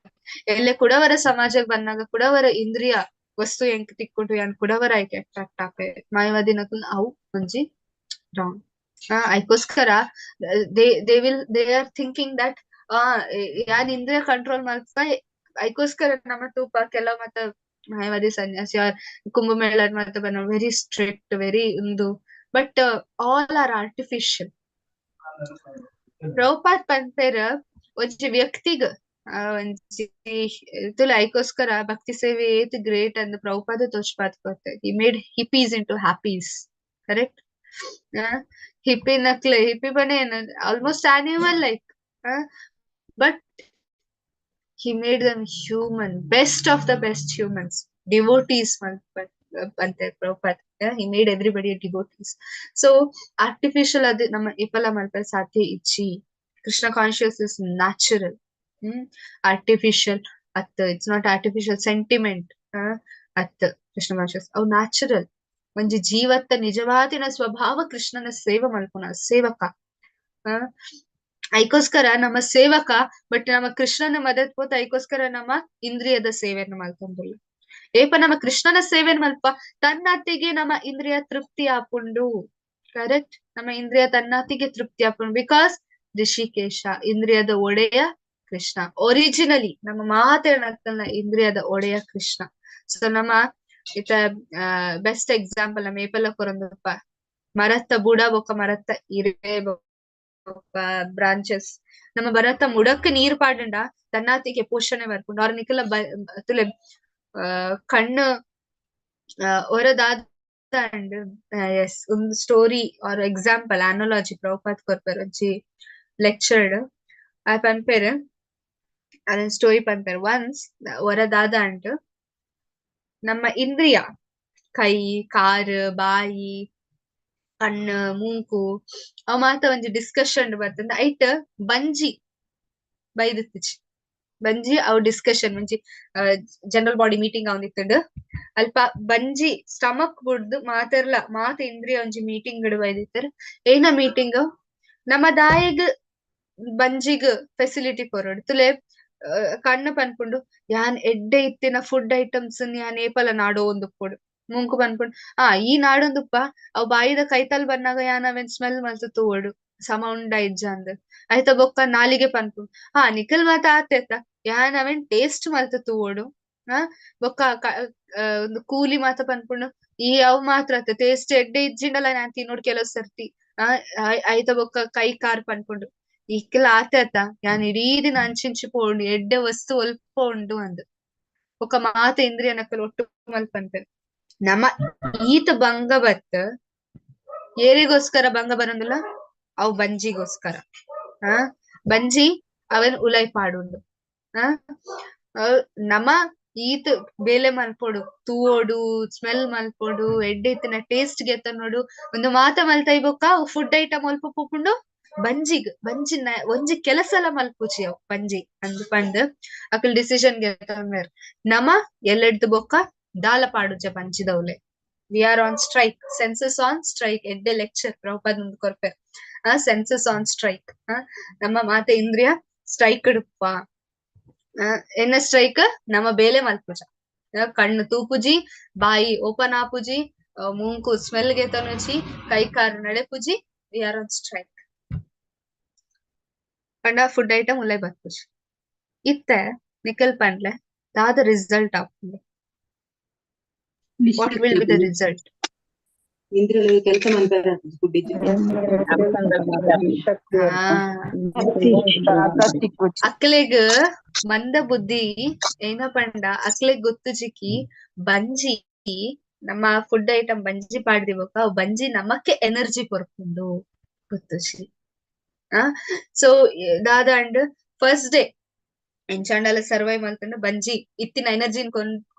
ಎಲ್ಲೆ ಕುಡವರ ಸಮಾಜಕ್ಕೆ ಬಂದಾಗ ಕುಡವರ ಇಂದ್ರಿಯ ವಸ್ತು ಎಂಕ್ ತಿಕ್ಕೊಂಡು ಯಾನ್ ಕುಡವರ ಐಕೆ ಅಟ್ರಾಕ್ಟ್ ಆಪೆ. ಮಾಯವಾದಿನಕುಲ್ ಅವು ಒಂಜಿ wrong. ಐಕೋಸ್ಕರ they they will they are thinking that ಯಾನ್ ಇಂದ್ರಿಯ ಕಂಟ್ರೋಲ್ ಮಲ್ಪ ಐಕೋಸ್ಕರ ನಮ್ಮ ತೂಪ ಕೆಲವು ಮತ್ತ ಮಾಯವಾದಿ ಸನ್ಯಾಸಿ ಕುಂಭಮೇಳ ಮತ್ತೆ ಬನ್ನ ವೆರಿ ಸ್ಟ್ರಿಕ್ಟ್, ವೆರಿ ಒಂದು, but all are artificial. Prabhupad ಪನ್ಪೆರ್ ಒಂಜಿ ವ್ಯಕ್ತಿಗ್ ಒಂಜಿ ತುಲೆ ಐಕೋಸ್ಕರ ಭಕ್ತಿ ಸೇವೆ ಏತ್ ಗ್ರೇಟ್ ಅಂದ್ Prabhupada ತೋಜ್ಪಾದ್ ಕೊರ್ತೆ. He made hippies into happies, correct? Hippie ನಕ್ಲೆ, hippie ಪಂಡ almost animal like, but he made them human, best of the best humans, devotees ಅಂತೆ Prabhupad. He made everybody devotees. So artificial ಅದು ನಮ್ಮ ಇಪಲ ಮಲ್ಪೆ ಸಾಧ್ಯ ಇಜ್ಜಿ. Krishna conscious is natural. Artificial ಅತ್, it's not artificial sentiment ಅತ್ Krishna conscious, ಅವು natural. ಒಂಜಿ ಜೀವತ್ತ ನಿಜವಾದಿನ ಸ್ವಭಾವ ಕೃಷ್ಣನ ಸೇವೆ ಮಲ್ಪುನ ಸೇವಕ. ಐಕೋಸ್ಕರ ನಮ್ಮ ಸೇವಕ, ಬಟ್ ನಮ್ಮ ಕೃಷ್ಣನ ಮದತ್ ಪೋತ ಐಕೋಸ್ಕರ ನಮ್ಮ ಇಂದ್ರಿಯದ ಸೇವೆಯನ್ನು ಮಲ್ತೊಂದುಲ್ಲ. ಏಪ ನಮ್ಮ ಕೃಷ್ಣನ ಸೇವೆನ್ ಮಲ್ಪ ತನ್ನತ್ತಿಗೆ ನಮ್ಮ ಇಂದ್ರಿಯ ತೃಪ್ತಿ ಆಪುಂಡು. ಕರೆಕ್ಟ್? ನಮ್ಮ ಇಂದ್ರಿಯ ತನ್ನತ್ತಿಗೆ ತೃಪ್ತಿ ಆಪುಂಡು. Because Rishikesha ಇಂದ್ರಿಯದ ಒಡೆಯ ಕೃಷ್ಣ. ಒರಿಜಿನಲಿ ನಮ್ಮ ಮಾತೇನಕ್ಕಲ್ನ ಇಂದ್ರಿಯದ ಒಡೆಯ ಕೃಷ್ಣ. ಸೊ ನಮ್ಮ ಇತ ಬೆಸ್ಟ್ ಎಕ್ಸಾಂಪಲ್ ನಮ್ಮ ಏಪಲ್ಲ ಕೊರಂದಪ್ಪ ಮರತ್ತ ಬುಡ ಬೊಕ್ಕ ಮರತ್ತ ಇರೆ ಬ್ರಾಂಚಸ್. ನಮ್ಮ ಬರತ್ತ ಮುಡಕ್ ನೀರ್ ಪಾಡಂಡ ತನ್ನಾತಿಗೆ ಪೋಷಣೆ ಬರ್ಪುಂಡು. ಅವ್ರ ನಿಕಲ ತುಲೆ ಕಣ್ಣು ಒರದಾದ ಎಸ್ ಒಂದು ಸ್ಟೋರಿ ಆರ್ ಎಕ್ಸಾಂಪಲ್ ಅನಾಲಜಿ ಪ್ರಭುಪಾದ್ ಕೊರ್ಪೆರ್ ಒಂಜಿ ಲೆಕ್ಚರ್ಡ್ ಆ ಪನ್ಪೆರ್, ಅದನ್ ಸ್ಟೋರಿ ಪನ್ಪೆರ್. ಒನ್ಸ್ ಒರದಾದ ಅಂಡ್ ನಮ್ಮ ಇಂದ್ರಿಯ ಕೈ, ಕಾರ್, ಬಾಯಿ, ಕಣ್ಣು, ಮೂಂಕು ಅವ್ ಮಾತ ಒಂಜಿ ಡಿಸ್ಕಷನ್ ಬರ್ತಂದ. ಐಟ್ ಬಂಜಿ ಬೈದಿತ್ತಿಜಿ. ಬಂಜಿ ಅವ್ ಡಿಸ್ಕಷನ್ ಒಂಜಿ ಜನರಲ್ ಬಾಡಿ ಮೀಟಿಂಗ್ ಅವನಿತ್ತಂಡ್. ಅಲ್ಪ ಬಂಜಿ ಸ್ಟಮಕ್ ಬುಡ್ದು ಮಾತೆರ್ಲ ಮಾತ ಇಂದ್ರಿಯ ಒಂಜಿ ಮೀಟಿಂಗ್ ಬೈದಿತ್ತೆರ್. ಏನ ಮೀಟಿಂಗ್? ನಮ್ಮ ದಾಯೆಗ್ ಬಂಜಿಗ್ ಫೆಸಿಲಿಟಿ ಕೊರೊಡು. ತುಲೆ ಕಣ್ಣು ಪನ್ಪುಂಡು ಯಾನ್ ಎಡ್ಡೆ ಇತ್ತಿನ ಫುಡ್ ಐಟಮ್ಸ್ ಯಾನ್ ಏಪಲ ನಾಡೋಂದುಪ್ಪೊಡು. ಮೂಂಕು ಪನ್ಪುಂಡು ಆ ಈ ನಾಡೊಂದುಪ್ಪ ಅವ್ ಬಾಯಿದ ಕೈತಲ್ ಬನ್ನಗ ಯಾನ್ ಅವೆನ್ ಸ್ಮೆಲ್ ಮಲ್ತ್ ತೂವೊಡು ಸಮ ಉಂಡ ಇಜ್ಜಾಂದ್. ಐತ ಬೊಕ್ಕ ನಾಲಿಗೆ ಪನ್ಪುಂಡು ಹಾ ನಿಕಲ್ ಮಾತ ಆತೆತ ಯಾನ್ ಅವೆನ್ ಟೇಸ್ಟ್ ಮಲ್ತ್ ತೂವೊಡು. ಆ ಬೊಕ್ಕ ಒಂದು ಕೂಲಿ ಮಾತ ಪನ್ಪುಂಡು ಈ ಅವ್ ಮಾತ್ರ ಅತ್ತ ಟೇಸ್ಟ್ ಎಡ್ಡೆ ಇಜ್ಜಿಂಡಲ ನಾನ್ ತಿನ್ನೋಡು ಕೆಲವು ಸರ್ತಿ. ಆ ಐತ ಬೊಕ್ಕ ಕೈ ಕಾರ್ ಪನ್ಪುಂಡು ಇಕ್ಲ ಆತೆ ಅತ್ತ ಯಾನ್ ಇಡೀ ದಿನ ಅಂಚಿಂಚಿ ಪೋಂಡು ಎಡ್ಡೆ ವಸ್ತು ಒಲ್ಪ ಉಂಡು ಅಂದ್. ಬೊಕ್ಕ ಮಾತ ಇಂದ್ರಿಯನಕಲ್ ಒಟ್ಟು ಮಲ್ಪಂತೆ ನಮ್ಮ ಈತ ಭಂಗ ಬತ್ ಏರಿಗೋಸ್ಕರ ಭಂಗ ಬರಂದಿಲ್ಲ, ಅವು ಬಂಜಿಗೋಸ್ಕರ. ಆ ಬಂಜಿ ಅವನ್ ಉಲೈ ಪಾಡುಂಡು. ಆ ನಮ ಈತ್ ಬೇಲೆ ಮಲ್ಪೊಡು, ತೂವೊಡು, ಸ್ಮೆಲ್ ಮಲ್ಪೊಡು, ಎಡ್ಡೆ ಇತ್ತಿನ ಟೇಸ್ಟ್ ಗೆತ್ತ ನೋಡು, ಒಂದು ಮಾತ ಮಲ್ತೈ ಬೊಕ್ಕ ಫುಡ್ ಐಟಮ್ ಒಲ್ಪ ಪೋಪುಂಡು ಬಂಜಿಗ್. ಬಂಜಿ ಒಂಜಿ ಕೆಲಸಲ ಮಲ್ಪುಚಿ ಅವು ಬಂಜಿ ಅಂದ್ ಪಂದ್ ಅಕಲ್ ಡಿಸಿಷನ್ ಗೆತ್ತೊಂಬೆರ್. ನಮ ಎಲ್ಲೆಡ್ದು ಬೊಕ್ಕ ದಾಲ ಪಾಡುಜ ಬಂಜಿದವ್ಲೆ. We are on strike, senses on strike. ಎಡ್ಡೆ ಲೆಕ್ಚರ್ ಪ್ರಭುಪಾದ್ ಮುಂದ್ ಕೊರ್ಪೆರ್. ಆ ಸೆನ್ಸಸ್ ಆನ್ ಸ್ಟ್ರೈಕ್. ನಮ್ಮ ಮಾತ ಇಂದ್ರಿಯ ಸ್ಟ್ರೈಕ್ ಇಡುಪ್ಪ. ಎನ್ನ ಸ್ಟ್ರೈಕ್? ನಮ್ಮ ಬೇಲೆ ಮಲ್ಪುಜ. ಕಣ್ಣು ತೂಪುಜಿ, ಬಾಯಿ ಓಪನ್ ಆಪುಜಿ, ಮೂಂಕು ಸ್ಮೆಲ್ ಗೆತನುಜಿ, ಕೈ ಕಾರು ನಡೆಪುಜಿ. We are on strike. ಪಂಡ ಫುಡ್ ಐಟಮ್ ಉಲೈ ಬರ್ಪುಜಿ. ಇತ್ತೆ ನಿಕಲ್ ಪಂಡ್ಲೆ ದಾದ ರಿಸಲ್ಟ್ ಆಪುಂಡು? What will be the result? ಇಂದ್ರಿಯಗಳು ಕೆಲಸ ಮನ್ಪೆರೆ ಫುಡ್ ಅಕ್ಲೆಗ್ ಮಂದ ಬುದ್ಧಿ ಏನ ಪಂಡ ಅಕ್ಲೆಗ್ ಗೊತ್ತುಜಿಕಿ ಬಂಜಿ ನಮ್ಮ ಫುಡ್ ಐಟಮ್ ಬಂಜಿ ಪಾಡ್ದಿಬೊಕ್ಕ ಅವು ಬಂಜಿ ನಮಕ್ಕೆ ಎನರ್ಜಿ ಕೊರ್ಪುಂಡು ಗೊತ್ತುಜಿ. ಆ ಸೊ ದಾದ ಅಂಡ್ ಫಸ್ಟ್ ಡೇ ಎಂಚಾಂಡಲ ಸರ್ವೈವ್ ಮಲ್ತುಂಡು ಬಂಜಿ ಇತ್ತಿನ ಎನರ್ಜಿನ್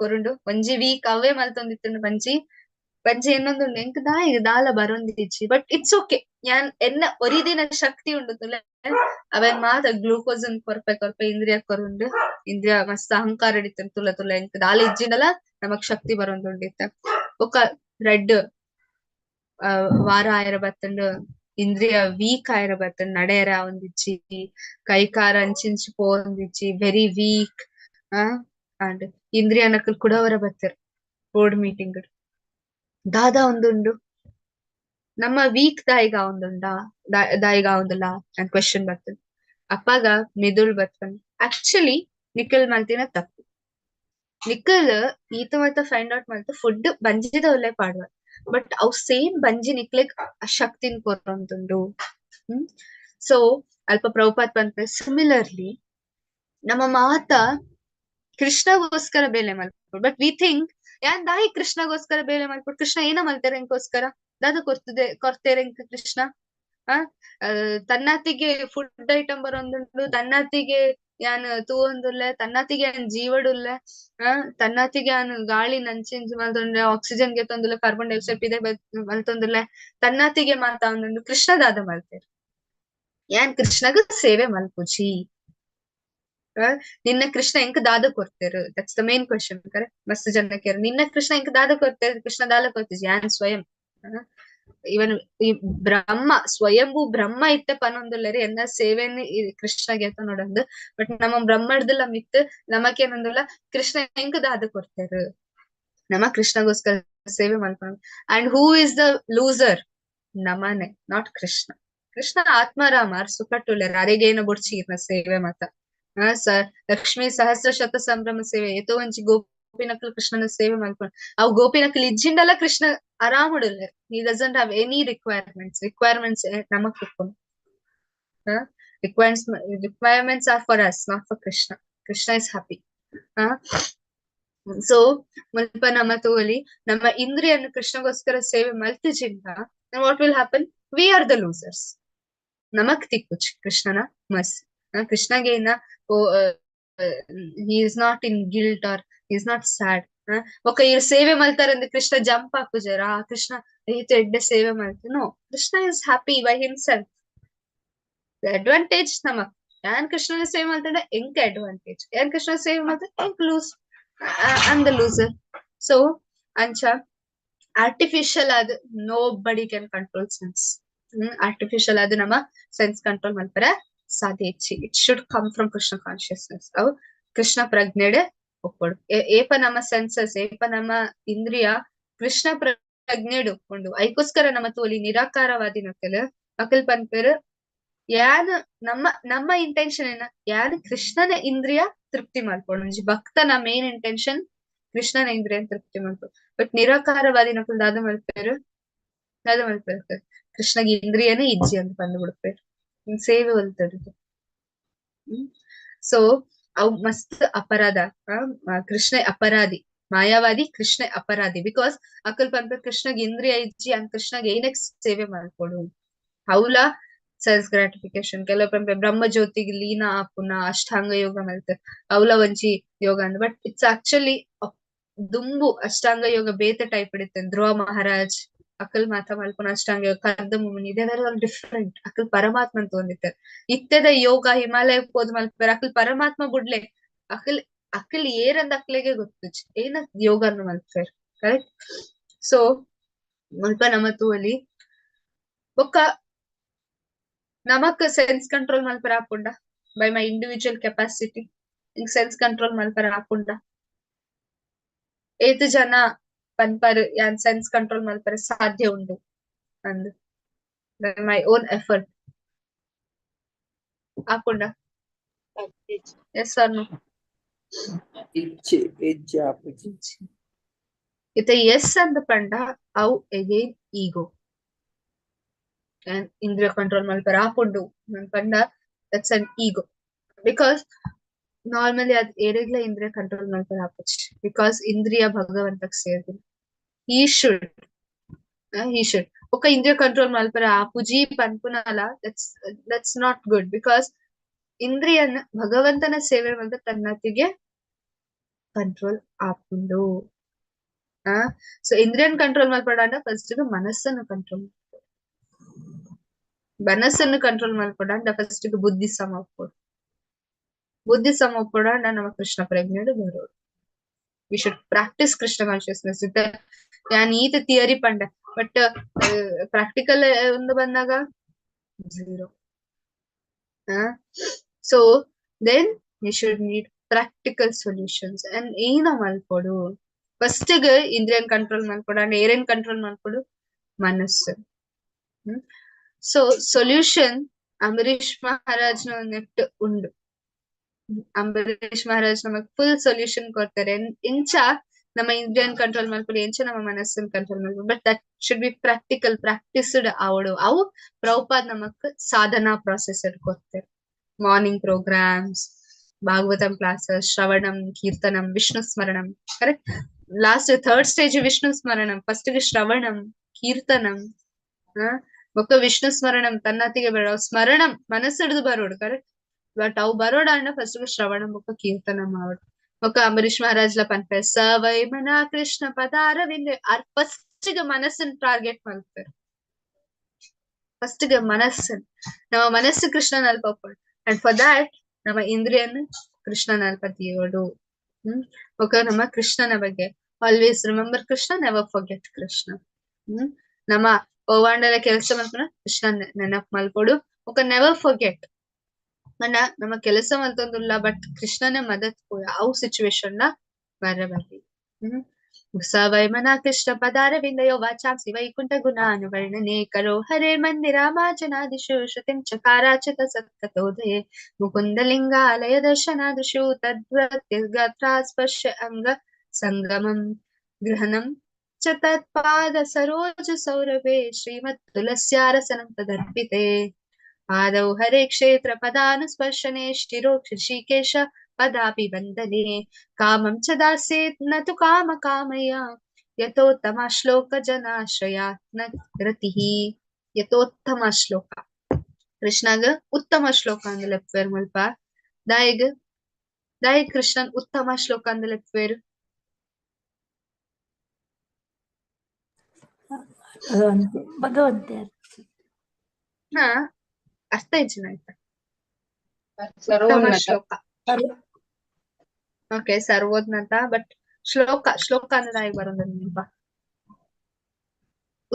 ಕೊರುಂಡು. ಒಂಜಿ ವೀಕ್ ಅವೇ ಮಲ್ತೊಂದಿತ್ತುಂಡು ಬಂಜಿ. ಬಂಜಿ ಎನ್ನೊಂದುಂಡು ಎಂಕ್ ದಾಯೆಗ್ ದಾಲ ಬರೊಂದಿಜ್ಜಿ, ಬಟ್ it's okay, ಯಾನ್ ಎನ್ನ ಒರಿದಿನ ಶಕ್ತಿ ಉಂಡು ತುಲೆ ಅವೆನ್ ಮಾತ ಗ್ಲೂಕೋಸ್ ಕೊರ್ಪೆ ಕೊರ್ಪೆ ಇಂದ್ರಿಯ ಕೊರುಂಡು. ಇಂದ್ರಿಯ ಮಸ್ತ್ ಅಹಂಕಾರ ಇಡಿತುಂಡು ತುಲೆ ತುಲೆ ಎಂಕ್ ದಾಲ ಇಜ್ಜಿಂಡಲ ನಮಕ್ ಶಕ್ತಿ ಬರೊಂದುಂಡಿತ್ತ. ಬೊಕ್ಕ ರೆಡ್ ವಾರ ಆಯೆರ ಬತ್ತುಂಡು, ಇಂದ್ರಿಯ ವೀಕ್ ಆಯೆರ ಬತ್ತುಂಡು, ನಡೆಯರ ಆವೊಂದಿಜ್ಜಿ, ಕೈ ಕಾರ ಅಂಚಿಂಚಿ ಪೋವೊಂದಿಜ್ಜಿ, ವೆರಿ ವೀಕ್. ಅಂಡ್ ಇಂದ್ರಿಯನಕುಲು ಕುಡವರ ಬತ್ತೆರ್ ಬೋರ್ಡ್ ಮೀಟಿಂಗ್. ದಾದಾ ಒಂದುಂಡು ನಮ್ಮ ವೀಕ್ ದಾಯಿಗ ಆವೊಂದುಂಡಾ ದಾಯಿಗ ಆವೊಂದುಲ್ಲ ಅಂತ ಕ್ವೆಶನ್ ಬರ್ತದೆ. ಅಪ್ಪಾಗ ಮೆದುಳು ಬರ್ತದೆ ಆಕ್ಚುಲಿ ನಿಖಲ್ ಮಲ್ತಿನ ತಪ್ಪು. ನಿಖಲ್ ಈತ ಮಾತ ಫೈಂಡ್ ಔಟ್ ಮಲ್ತ ಫುಡ್ ಬಂಜಿದ ಒಲ್ಲೆ ಪಾಡುವ, ಬಟ್ ಅವು ಸೇಮ್ ಬಂಜಿ ನಿಕ್ಲೆಗ್ ಶಕ್ತಿನ್ ಕೊರೊಂದುಂಡು. ಸೊ ಅಲ್ಪ ಪ್ರಭುಪಾದ್ ಪನ್ಪೆ ಸಿಮಿಲರ್ಲಿ ನಮ್ಮ ಮಾತ ಕೃಷ್ಣಗೋಸ್ಕರ ಬೇಲೆ ಮಲ್ಪೊಡು, ಬಟ್ we think ಯಾನ್ ದಾಯಿ ಕೃಷ್ಣಗೋಸ್ಕರ ಬೇಲೆ ಮಲ್ಪೊಡು, ಕೃಷ್ಣ ಏನ ಮಲ್ತೆರೆ ಎಂಕೋಸ್ಕರ, ದಾದ ಕೊರ್ತದೆ ಕೊರ್ತೇರೆ ಎಂಕ್ ಕೃಷ್ಣ? ಆ ತನ್ನಾತಿಗೆ ಫುಡ್ ಐಟಮ್ ಬರೊಂದುಂಡು, ತನ್ನಾತಿಗೆ ಯಾನ್ ತೂವೊಂದುಲ್ಲೆ, ತನ್ನಾತಿಗೆ ಯಾನ್ ಜೀವಡುಲ್ಲೆ, ತನ್ನಾತಿಗೆ ಯಾನ್ ಗಾಳಿ ನಂಚಿಂಚಿ ಮಲ್ತೊಂದುಲ್ಲೆ, ಆಕ್ಸಿಜನ್ ಗೆತ್ತೊಂದುಲ್ಲೆ, ಕಾರ್ಬನ್ ಡೈಆಕ್ಸೈಡ್ ಪಿದೆ ಮಲ್ತೊಂದುಲ್ಲೆ, ತನ್ನಾತಿಗೆ ಮಾತಾವೊಂದುಂಡು. ಕೃಷ್ಣ ದಾದ ಮಲ್ತೆರ್? ಯಾನ್ ಕೃಷ್ಣಗ್ ಸೇವೆ ಮಲ್ಪುಜಿ. ನಿನ್ನ ಕೃಷ್ಣ ಎಂಕ್ ದಾದ ಕೊರ್ತೆರ್? That's the main question. Correct? ಮಸ್ತ್ ಜನ ಕೇರ್ ನಿನ್ನ ಕೃಷ್ಣ ಎಂಕ್ ದಾದ ಕೊರ್ತೆರ್, ಕೃಷ್ಣ ದಾಲ ಕೊರ್ತಿಜಿ, ಯಾನ್ ಸ್ವಯಂ ಇವನ್ ಈ ಬ್ರಹ್ಮ ಸ್ವಯಂಭೂ ಬ್ರಹ್ಮ ಇತ್ತೆ ಪನೊಂದುಲ್ಲೆರ್ ಎನ್ನ ಸೇವೆನ್ ಕೃಷ್ಣಗೆ ನೋಡಂದು. ಬಟ್ ನಮ್ಮ ಬ್ರಹ್ಮಡ್ದಲ ಮಿತ್ ನಮಕೇನೊಂದುಲ್ಲ ಕೃಷ್ಣ ಎಂಕ್ ದಾದ ಕೊರ್ತೆರ್, ನಮ್ಮ ಕೃಷ್ಣಗೋಸ್ಕರ ಸೇವೆ ಮಲ್ಪೊಂಡು. And who is the loser? ನಮನೆ, not Krishna. Krishna Atmaram R ಸುಖಟ್ಟುಲ್ಲೆರ್, ಅರೆಗೇನ ಬೊಡ್ಚಿ ಇರ್ನ ಸೇವೆ ಮಾತ. ಲಕ್ಷ್ಮೀ ಸಹಸ್ರ ಶತ ಸಂಭ್ರಮ ಸೇವೆ ಏತೋ ಒಂಜಿ ಗೋಪಿನಕುಲು ಕೃಷ್ಣನ ಸೇವೆ ಮಲ್ಪೊಂಡು. ಅವು ಗೋಪಿನಕುಲು ಇಜ್ಜಿಂಡಲ Krishna ಆರಾಮುಡುಲ್ಲೆರ್. He doesn't have any requirements. Requirements ನಮಕ್ ಉಪ್ಪುನು. Requirements are for us, not for Krishna. Krishna is happy. So ಮುಲ್ಪ ನಮ ತೋಲಿ ನಮ್ಮ ಇಂದ್ರಿಯನ್ನು ಕೃಷ್ಣಗೋಸ್ಕರ ಸೇವೆ ಮಲ್ತಿಜಿಂಡ what will happen? We are the losers. ನಮಕ್ ತಿಕ್ಕುಚ್ ಕೃಷ್ಣನ ಮಸ್. ಕೃಷ್ಣಗೇನ he is not in guilt or he is not sad. ಬೊಕ್ಕ ಇರ್ ಸೇವೆ ಮಲ್ತಾರಂದ್ರೆ ಕೃಷ್ಣ ಜಂಪ್ ಹಾಕುಜರ, ಕೃಷ್ಣ ಈತ ಎಡ್ಡೆ ಸೇವೆ ಮಲ್ತ. No, Krishna is happy by himself. The advantage ನಮಕ್ ಯಾನ್ ಕೃಷ್ಣನ ಸೇವೆ ಮಲ್ತಂಡ ಎಂಕ್ ಅಡ್ವಾಂಟೇಜ್, ಯಾನ್ ಕೃಷ್ಣ ಸೇವೆ ಮಲ್ತ ಎಂಕ್ loose, I am the loser. So ಅಂಚ ಆರ್ಟಿಫಿಷಿಯಲ್ ಆದ್ nobody can control sense. Artificial ಆದ್ ನಮ್ಮ ಸೆನ್ಸ್ ಕಂಟ್ರೋಲ್ ಮಲ್ಪರೆ ಸಾಧ್ಯ ಇಜ್ಜಿ. It should come from Krishna consciousness. ಅವು ಕೃಷ್ಣ ಪ್ರಜ್ಞೆಡೆ ಒಪ್ಪೊಡು. ಏಪ ನಮ್ಮ ಸೆನ್ಸಸ್, ಏಪ ನಮ್ಮ ಇಂದ್ರಿಯ ಕೃಷ್ಣ ಪ್ರಜ್ಞೆಡ್ ಉಪ್ಪುಂಡು. ಐಕೋಸ್ಕರ ನಮ್ಮ ತೋಲಿ ನಿರಾಕಾರವಾದಿನಕಲ್ ಅಕಲ್ ಪನ್ಪೆರ್ ಯಾನ್ ನಮ್ಮ ನಮ್ಮ ಇಂಟೆನ್ಷನ್ ಏನ, ಯಾನ್ ಕೃಷ್ಣನ ಇಂದ್ರಿಯ ತೃಪ್ತಿ ಮಲ್ಪೊಡು. ಒಂಜಿ ಭಕ್ತನ ಮೇನ್ ಇಂಟೆನ್ಷನ್ ಕೃಷ್ಣನ ಇಂದ್ರಿಯ ತೃಪ್ತಿ ಮಲ್ಪೊಡು. ಬಟ್ ನಿರಾಕಾರವಾದಿನಕುಲು ದಾದ ಮಲ್ಪೆರ್, ದಾದ ಮಲ್ಪೆರ್, ಕೃಷ್ಣಗ್ ಇಂದ್ರಿಯನೇ ಇಜ್ಜಿ ಅಂತ ಪಂದ್ ಬಿಡ್ಪೆರ್. ಸೇವೆ ಒಲ್ತುಡು. ಸೊ ಅವು ಮಸ್ತ್ ಅಪರಾಧ. ಕೃಷ್ಣ ಅಪರಾಧಿ, ಮಾಯಾವಾದಿ ಕೃಷ್ಣ ಅಪರಾಧಿ. Because Akal ಪನ್ಪೆರ್ ಕೃಷ್ಣಗ್ ಇಂದ್ರಿಯ ಇಜ್ಜಿ ಅಂದ್ ಕೃಷ್ಣಗ್ ಏನಕ್ ಸೇವೆ ಮಲ್ಪೊಡು. ಅವ್ಲ ಸೆಲ್ಫ್ ಗ್ರಾಟಿಫಿಕೇಶನ್. ಕೆಲವು ಪನ್ಪೆ ಬ್ರಹ್ಮ ಜ್ಯೋತಿಗ್ ಲೀನ ಆಪುನ ಅಷ್ಟಾಂಗ ಯೋಗ ಮಲ್ತ್ ಅವ್ಲ ಒಂಜಿ ಯೋಗ ಅಂದ್. ಬಟ್ it's actually ದುಂಬು ಅಷ್ಟಾಂಗ ಯೋಗ ಬೇತೆ ಟೈಪ್ ಇತ್ತೆ. ಧ್ರುವ ಮಹಾರಾಜ್ ಅಕಲ್ ಮಾತ ಮಲ್ಪುನ ಅಷ್ಟಾಂಗ ಯೋಗ, ಕರ್ದಮ ಮುನಿ, they were all different. Akal ಪರಮಾತ್ಮ ಅಂತ ಒಂದಿತ್ತೆರ್. ಇತ್ತೆದ ಯೋಗ ಹಿಮಾಲಯ ಪೋದ್ ಮಲ್ಪೆರ್, ಅಕಲ್ ಪರಮಾತ್ಮ ಬುಡ್ಲೆ, ಅಕಲ್ ಅಕಲ್ ಏರಂದ ಅಕ್ಲೆಗೆ ಗೊತ್ತುಜಿ ಏನ ಯೋಗನ್ ಮಲ್ಪೆರ್. ಕರೆಕ್ಟ್? ಸೊ ಮುಲ್ಪ ನಮ ತೂವೊಲಿ. ಬೊಕ್ಕ ನಮಕ್ ಸೆನ್ಸ್ ಕಂಟ್ರೋಲ್ ಮಲ್ಪರ ಆಪುಂಡ by my individual capacity? Sense control ಮಲ್ಪರ ಆಪುಂಡ? ಏತ್ ಜನ ಪನ್ಪರ್ ಯಾನ್ ಸೆನ್ಸ್ ಕಂಟ್ರೋಲ್ ಮಲ್ಪರೆ ಸಾಧ್ಯ ಉಂಡು ಅಂದ್ ಬೈ my own effort? ಆಪುಂಡ? S R no? ಇಜ್ಜಿ, ಇಜ್ಜಿ, ಆಪುಜಿ. ಇತ್ತೆ ಎಸ್ ಅಂದ್ ಪಂಡ ಅವು ಅಗೈನ್ ಈಗೋ. ಇಂದ್ರಿಯ ಕಂಟ್ರೋಲ್ ಮಲ್ಪರೆ ಆಪುಂಡು ಪಂಡ that's an ego. Because normally ಅದ್ ಏರೆಗ್ಲ ಇಂದ್ರಿಯ ಕಂಟ್ರೋಲ್ ಮಲ್ಪರೆ ಆಪುಜಿ. Because ಇಂದ್ರಿಯ ಭಗವಂತಗ್ ಸೇರ್ದಿನ. He should he should. ಬೊಕ್ಕ ಇಂದ್ರಿಯ ಕಂಟ್ರೋಲ್ ಮಲ್ಪರೆ ಆಪುಜಿ ಪನ್ಪುನಲ that's not good. Because ಇಂದ್ರಿಯನ್ ಭಗವಂತನ ಸೇವೆ ಮಲ್ತ ತನ್ನತಿಗೆ ಕಂಟ್ರೋಲ್ ಆಪುಂಡು. ಸೊ ಇಂದ್ರಿಯನ್ ಕಂಟ್ರೋಲ್ ಮಲ್ಪೊಡಾಂಡ ಫಸ್ಟ್ ಮನಸ್ಸನ್ನು ಕಂಟ್ರೋಲ್, ಮನಸ್ಸನ್ನು ಕಂಟ್ರೋಲ್ ಮಲ್ಪೊಡಾಂಡ ಫಸ್ಟ್ ಬುದ್ಧಿ ಸಮ ಉಪ್ಪೊಡು. ಬುದ್ಧಿ ಸಮ ಉಪ್ಪೊಡಾಂಡ ನಮ್ಮ Krishna ಪ್ರಜ್ಞೆಡ್ ಬರೋಡು. We should practice Krishna consciousness. ಇತ್ತೆ ಯಾನ್ ಈತ ಥಿಯರಿ ಪಂಡ, ಬಟ್ ಪ್ರಾಕ್ಟಿಕಲ್ ಒಂದು ಬಂದಾಗ zero. So then we should need practical solutions. And ಏನ ಮಲ್ಪೊಡು? ಫಸ್ಟ್ ಗ್ ಇಂದ್ರಿಯನ್ ಕಂಟ್ರೋಲ್ ಮಲ್ಪೊಡು. ಏರೇನ್ ಕಂಟ್ರೋಲ್ ಮಲ್ಪೊಡು? ಮನಸ್ಸು. ಸೊ ಸೊಲ್ಯೂಷನ್ ಅಂಬರೀಶ್ ಮಹಾರಾಜ್ನ ನೆಟ್ ಉಂಡು. ಅಂಬರೀಶ್ ಮಹಾರಾಜ್ ನಮಗ್ ಫುಲ್ ಸೊಲ್ಯೂಷನ್ ಕೊಡ್ತಾರೆ ಎಂಚ ನಮ್ಮ ಇಂದ್ರಿಯನ್ ಕಂಟ್ರೋಲ್ ಮಲ್ಪೊಡು, ಎಂಚ ನಮ್ಮ ಮನಸ್ಸನ್ನು ಕಂಟ್ರೋಲ್ ಮಲ್ಪೊಡು. But that should be practical, practiced ಆವೊಡು. ಅವು ಪ್ರಭುಪಾದ್ ನಮಕ್ ಸಾಧನಾ ಪ್ರಾಸೆಸ್ ಕೊಡ್ತಾರೆ. ಮಾರ್ನಿಂಗ್ ಪ್ರೋಗ್ರಾಮ್ಸ್, ಭಾಗವತಂ ಕ್ಲಾಸಸ್, ಶ್ರವಣಂ, ಕೀರ್ತನಂ, ವಿಷ್ಣು ಸ್ಮರಣಂ. Correct? Last third stage Vishnu ಸ್ಮರಣಂ. ಫಸ್ಟ್ ಗೆ ಶ್ರವಣಂ, ಕೀರ್ತನಂ, ಬೊಕ್ಕ ವಿಷ್ಣು ಸ್ಮರಣಂ. ತನ್ನತಿಗೆ ಬೇಡ ಸ್ಮರಣಂ ಮನಸ್ಸು ಹಿಡಿದು ಬರೋಡು. ಕರೆಕ್ಟ್? ಬಟ್ ಅವು ಬರೋಡ ಅಂಡ ಫಸ್ಟ್ ಶ್ರವಣಂ ಬೊಕ್ಕ ಕೀರ್ತನಂ ಆವಡ್. ಬೊಕ್ಕ ಅಂಬರೀಶ್ ಮಹಾರಾಜ್ಲ ಪನ್ಪೆ ಸ ವೈ ಮನ ಕೃಷ್ಣ ಪದಾರವಿಂದ. ಫಸ್ಟ್ ಗೆ ಮನಸ್ಸನ್ನು ಟಾರ್ಗೆಟ್ ಮಾಡ್ತಾರೆ. ಫಸ್ಟ್ ಗೆ ಮನಸ್ಸು, ನಮ್ಮ ಮನಸ್ಸು ಕೃಷ್ಣನ ಅಲ್ಪ ಅಂಡ್ ಫಾರ್ that ನಮ್ಮ ಇಂದ್ರಿಯನ್ ಕೃಷ್ಣನ ಅಲ್ಪ ತೀಯೋಡು. ಬೊಕ್ಕ ನಮ್ಮ ಕೃಷ್ಣನ ಬಗ್ಗೆ always remember Krishna, never forget Krishna. ನಮ್ಮ ಪೌವಾಂಡದ ಕೆಲಸ ಮಲ್ಪುನ ಕೃಷ್ಣ ನೆನಪ್ ಮಲ್ಪೊಡು. ಬೊಕ್ಕ ನೆವರ್ ಫಾರ್ಗೆಟ್. ಮನ ನಮ್ಮ ಕೆಲಸ ಮಲ್ತೊಂದುಲ್ಲ, ಬಟ್ ಕೃಷ್ಣನ ಮದತ್ ಅವು ಸಿಚುವೇಶನ್ ನ ಬರಬಲ್ಲಿ. ಸ ವೈ ಮನ ಕೃಷ್ಣ ಪದಾರವಿಂದಯೋ ವಾಚಾಂಸಿ ವೈಕುಂಠ ಗುಣಾನುವರ್ಣನೆ ಕರೋ ಹರೇ ಮಂದಿರಾಮಾಜನಾದಿಷು ಶ್ರುತಿಂ ಚಕಾರಾಚಿತ ಸತ್ಕಥೋದಯೇ ಮುಕುಂದಲಿಂಗಾಲಯ ದರ್ಶನಾದೃಶು ತದ್ವತ್ಯಗಾತ್ರಾ ಸ್ಪರ್ಶ ಅಂಗ ಸಂಗಮಂ ಗೃಹಣಂ ಚ ತತ್ಪಾದ ಸರೋಜ ಸೌರಭೇ ಶ್ರೀಮತ್ ತುಲಸ್ಯಾರಸನಂ ತದರ್ಪಿತೆ ಪಾದೌ ಹರೇ ಕ್ಷೇತ್ರ ಪದಾನುಸ್ಪರ್ಶನೆ ಶಿರೋ ಋಷಿಕೇಶ ಪದಾಭಿವಂದನೆ ಕಾಮಂ ಚ ದಾಸ್ಯೇತ್ ನ ತು ಕಾಮ ಕಾಮಯ ಯಥೋತ್ತಮ ಶ್ಲೋಕ ಜನಾಶ್ರಯಾತ್ ನ ರತಿಃ. ಯಥೋತ್ತಮ ಶ್ಲೋಕ ಕೃಷ್ಣಗ ಉತ್ತಮ ಶ್ಲೋಕ ಅಂದ್ ಲೆಪ್ಪುವೆರ್ ಮುಲ್ಪ. ದಾಯೆಗ್ ದಾಯೆಗ್ ಕೃಷ್ಣನ್ ಉತ್ತಮ ಶ್ಲೋಕ ಅಂದ್ ಲೆಪ್ಪುವೆರ್? ಭಗವಂತೆ ಭಗವಂತೆ. ಹಾ, ಅರ್ಥ ಇಜ್ಜಿನ ಆಯ್ತಾ? ಉತ್ತಮ ಸರ್ವೋನ್ನತ. ಶ್ಲೋಕ. ಓಕೆ, ಸರ್ವೋನ್ನತ. ಬಟ್ ಶ್ಲೋಕ ಶ್ಲೋಕ ಅಂದ್ರೆ ದಾಯೆಗ್ ಬರೊಂದು ನೆನಪ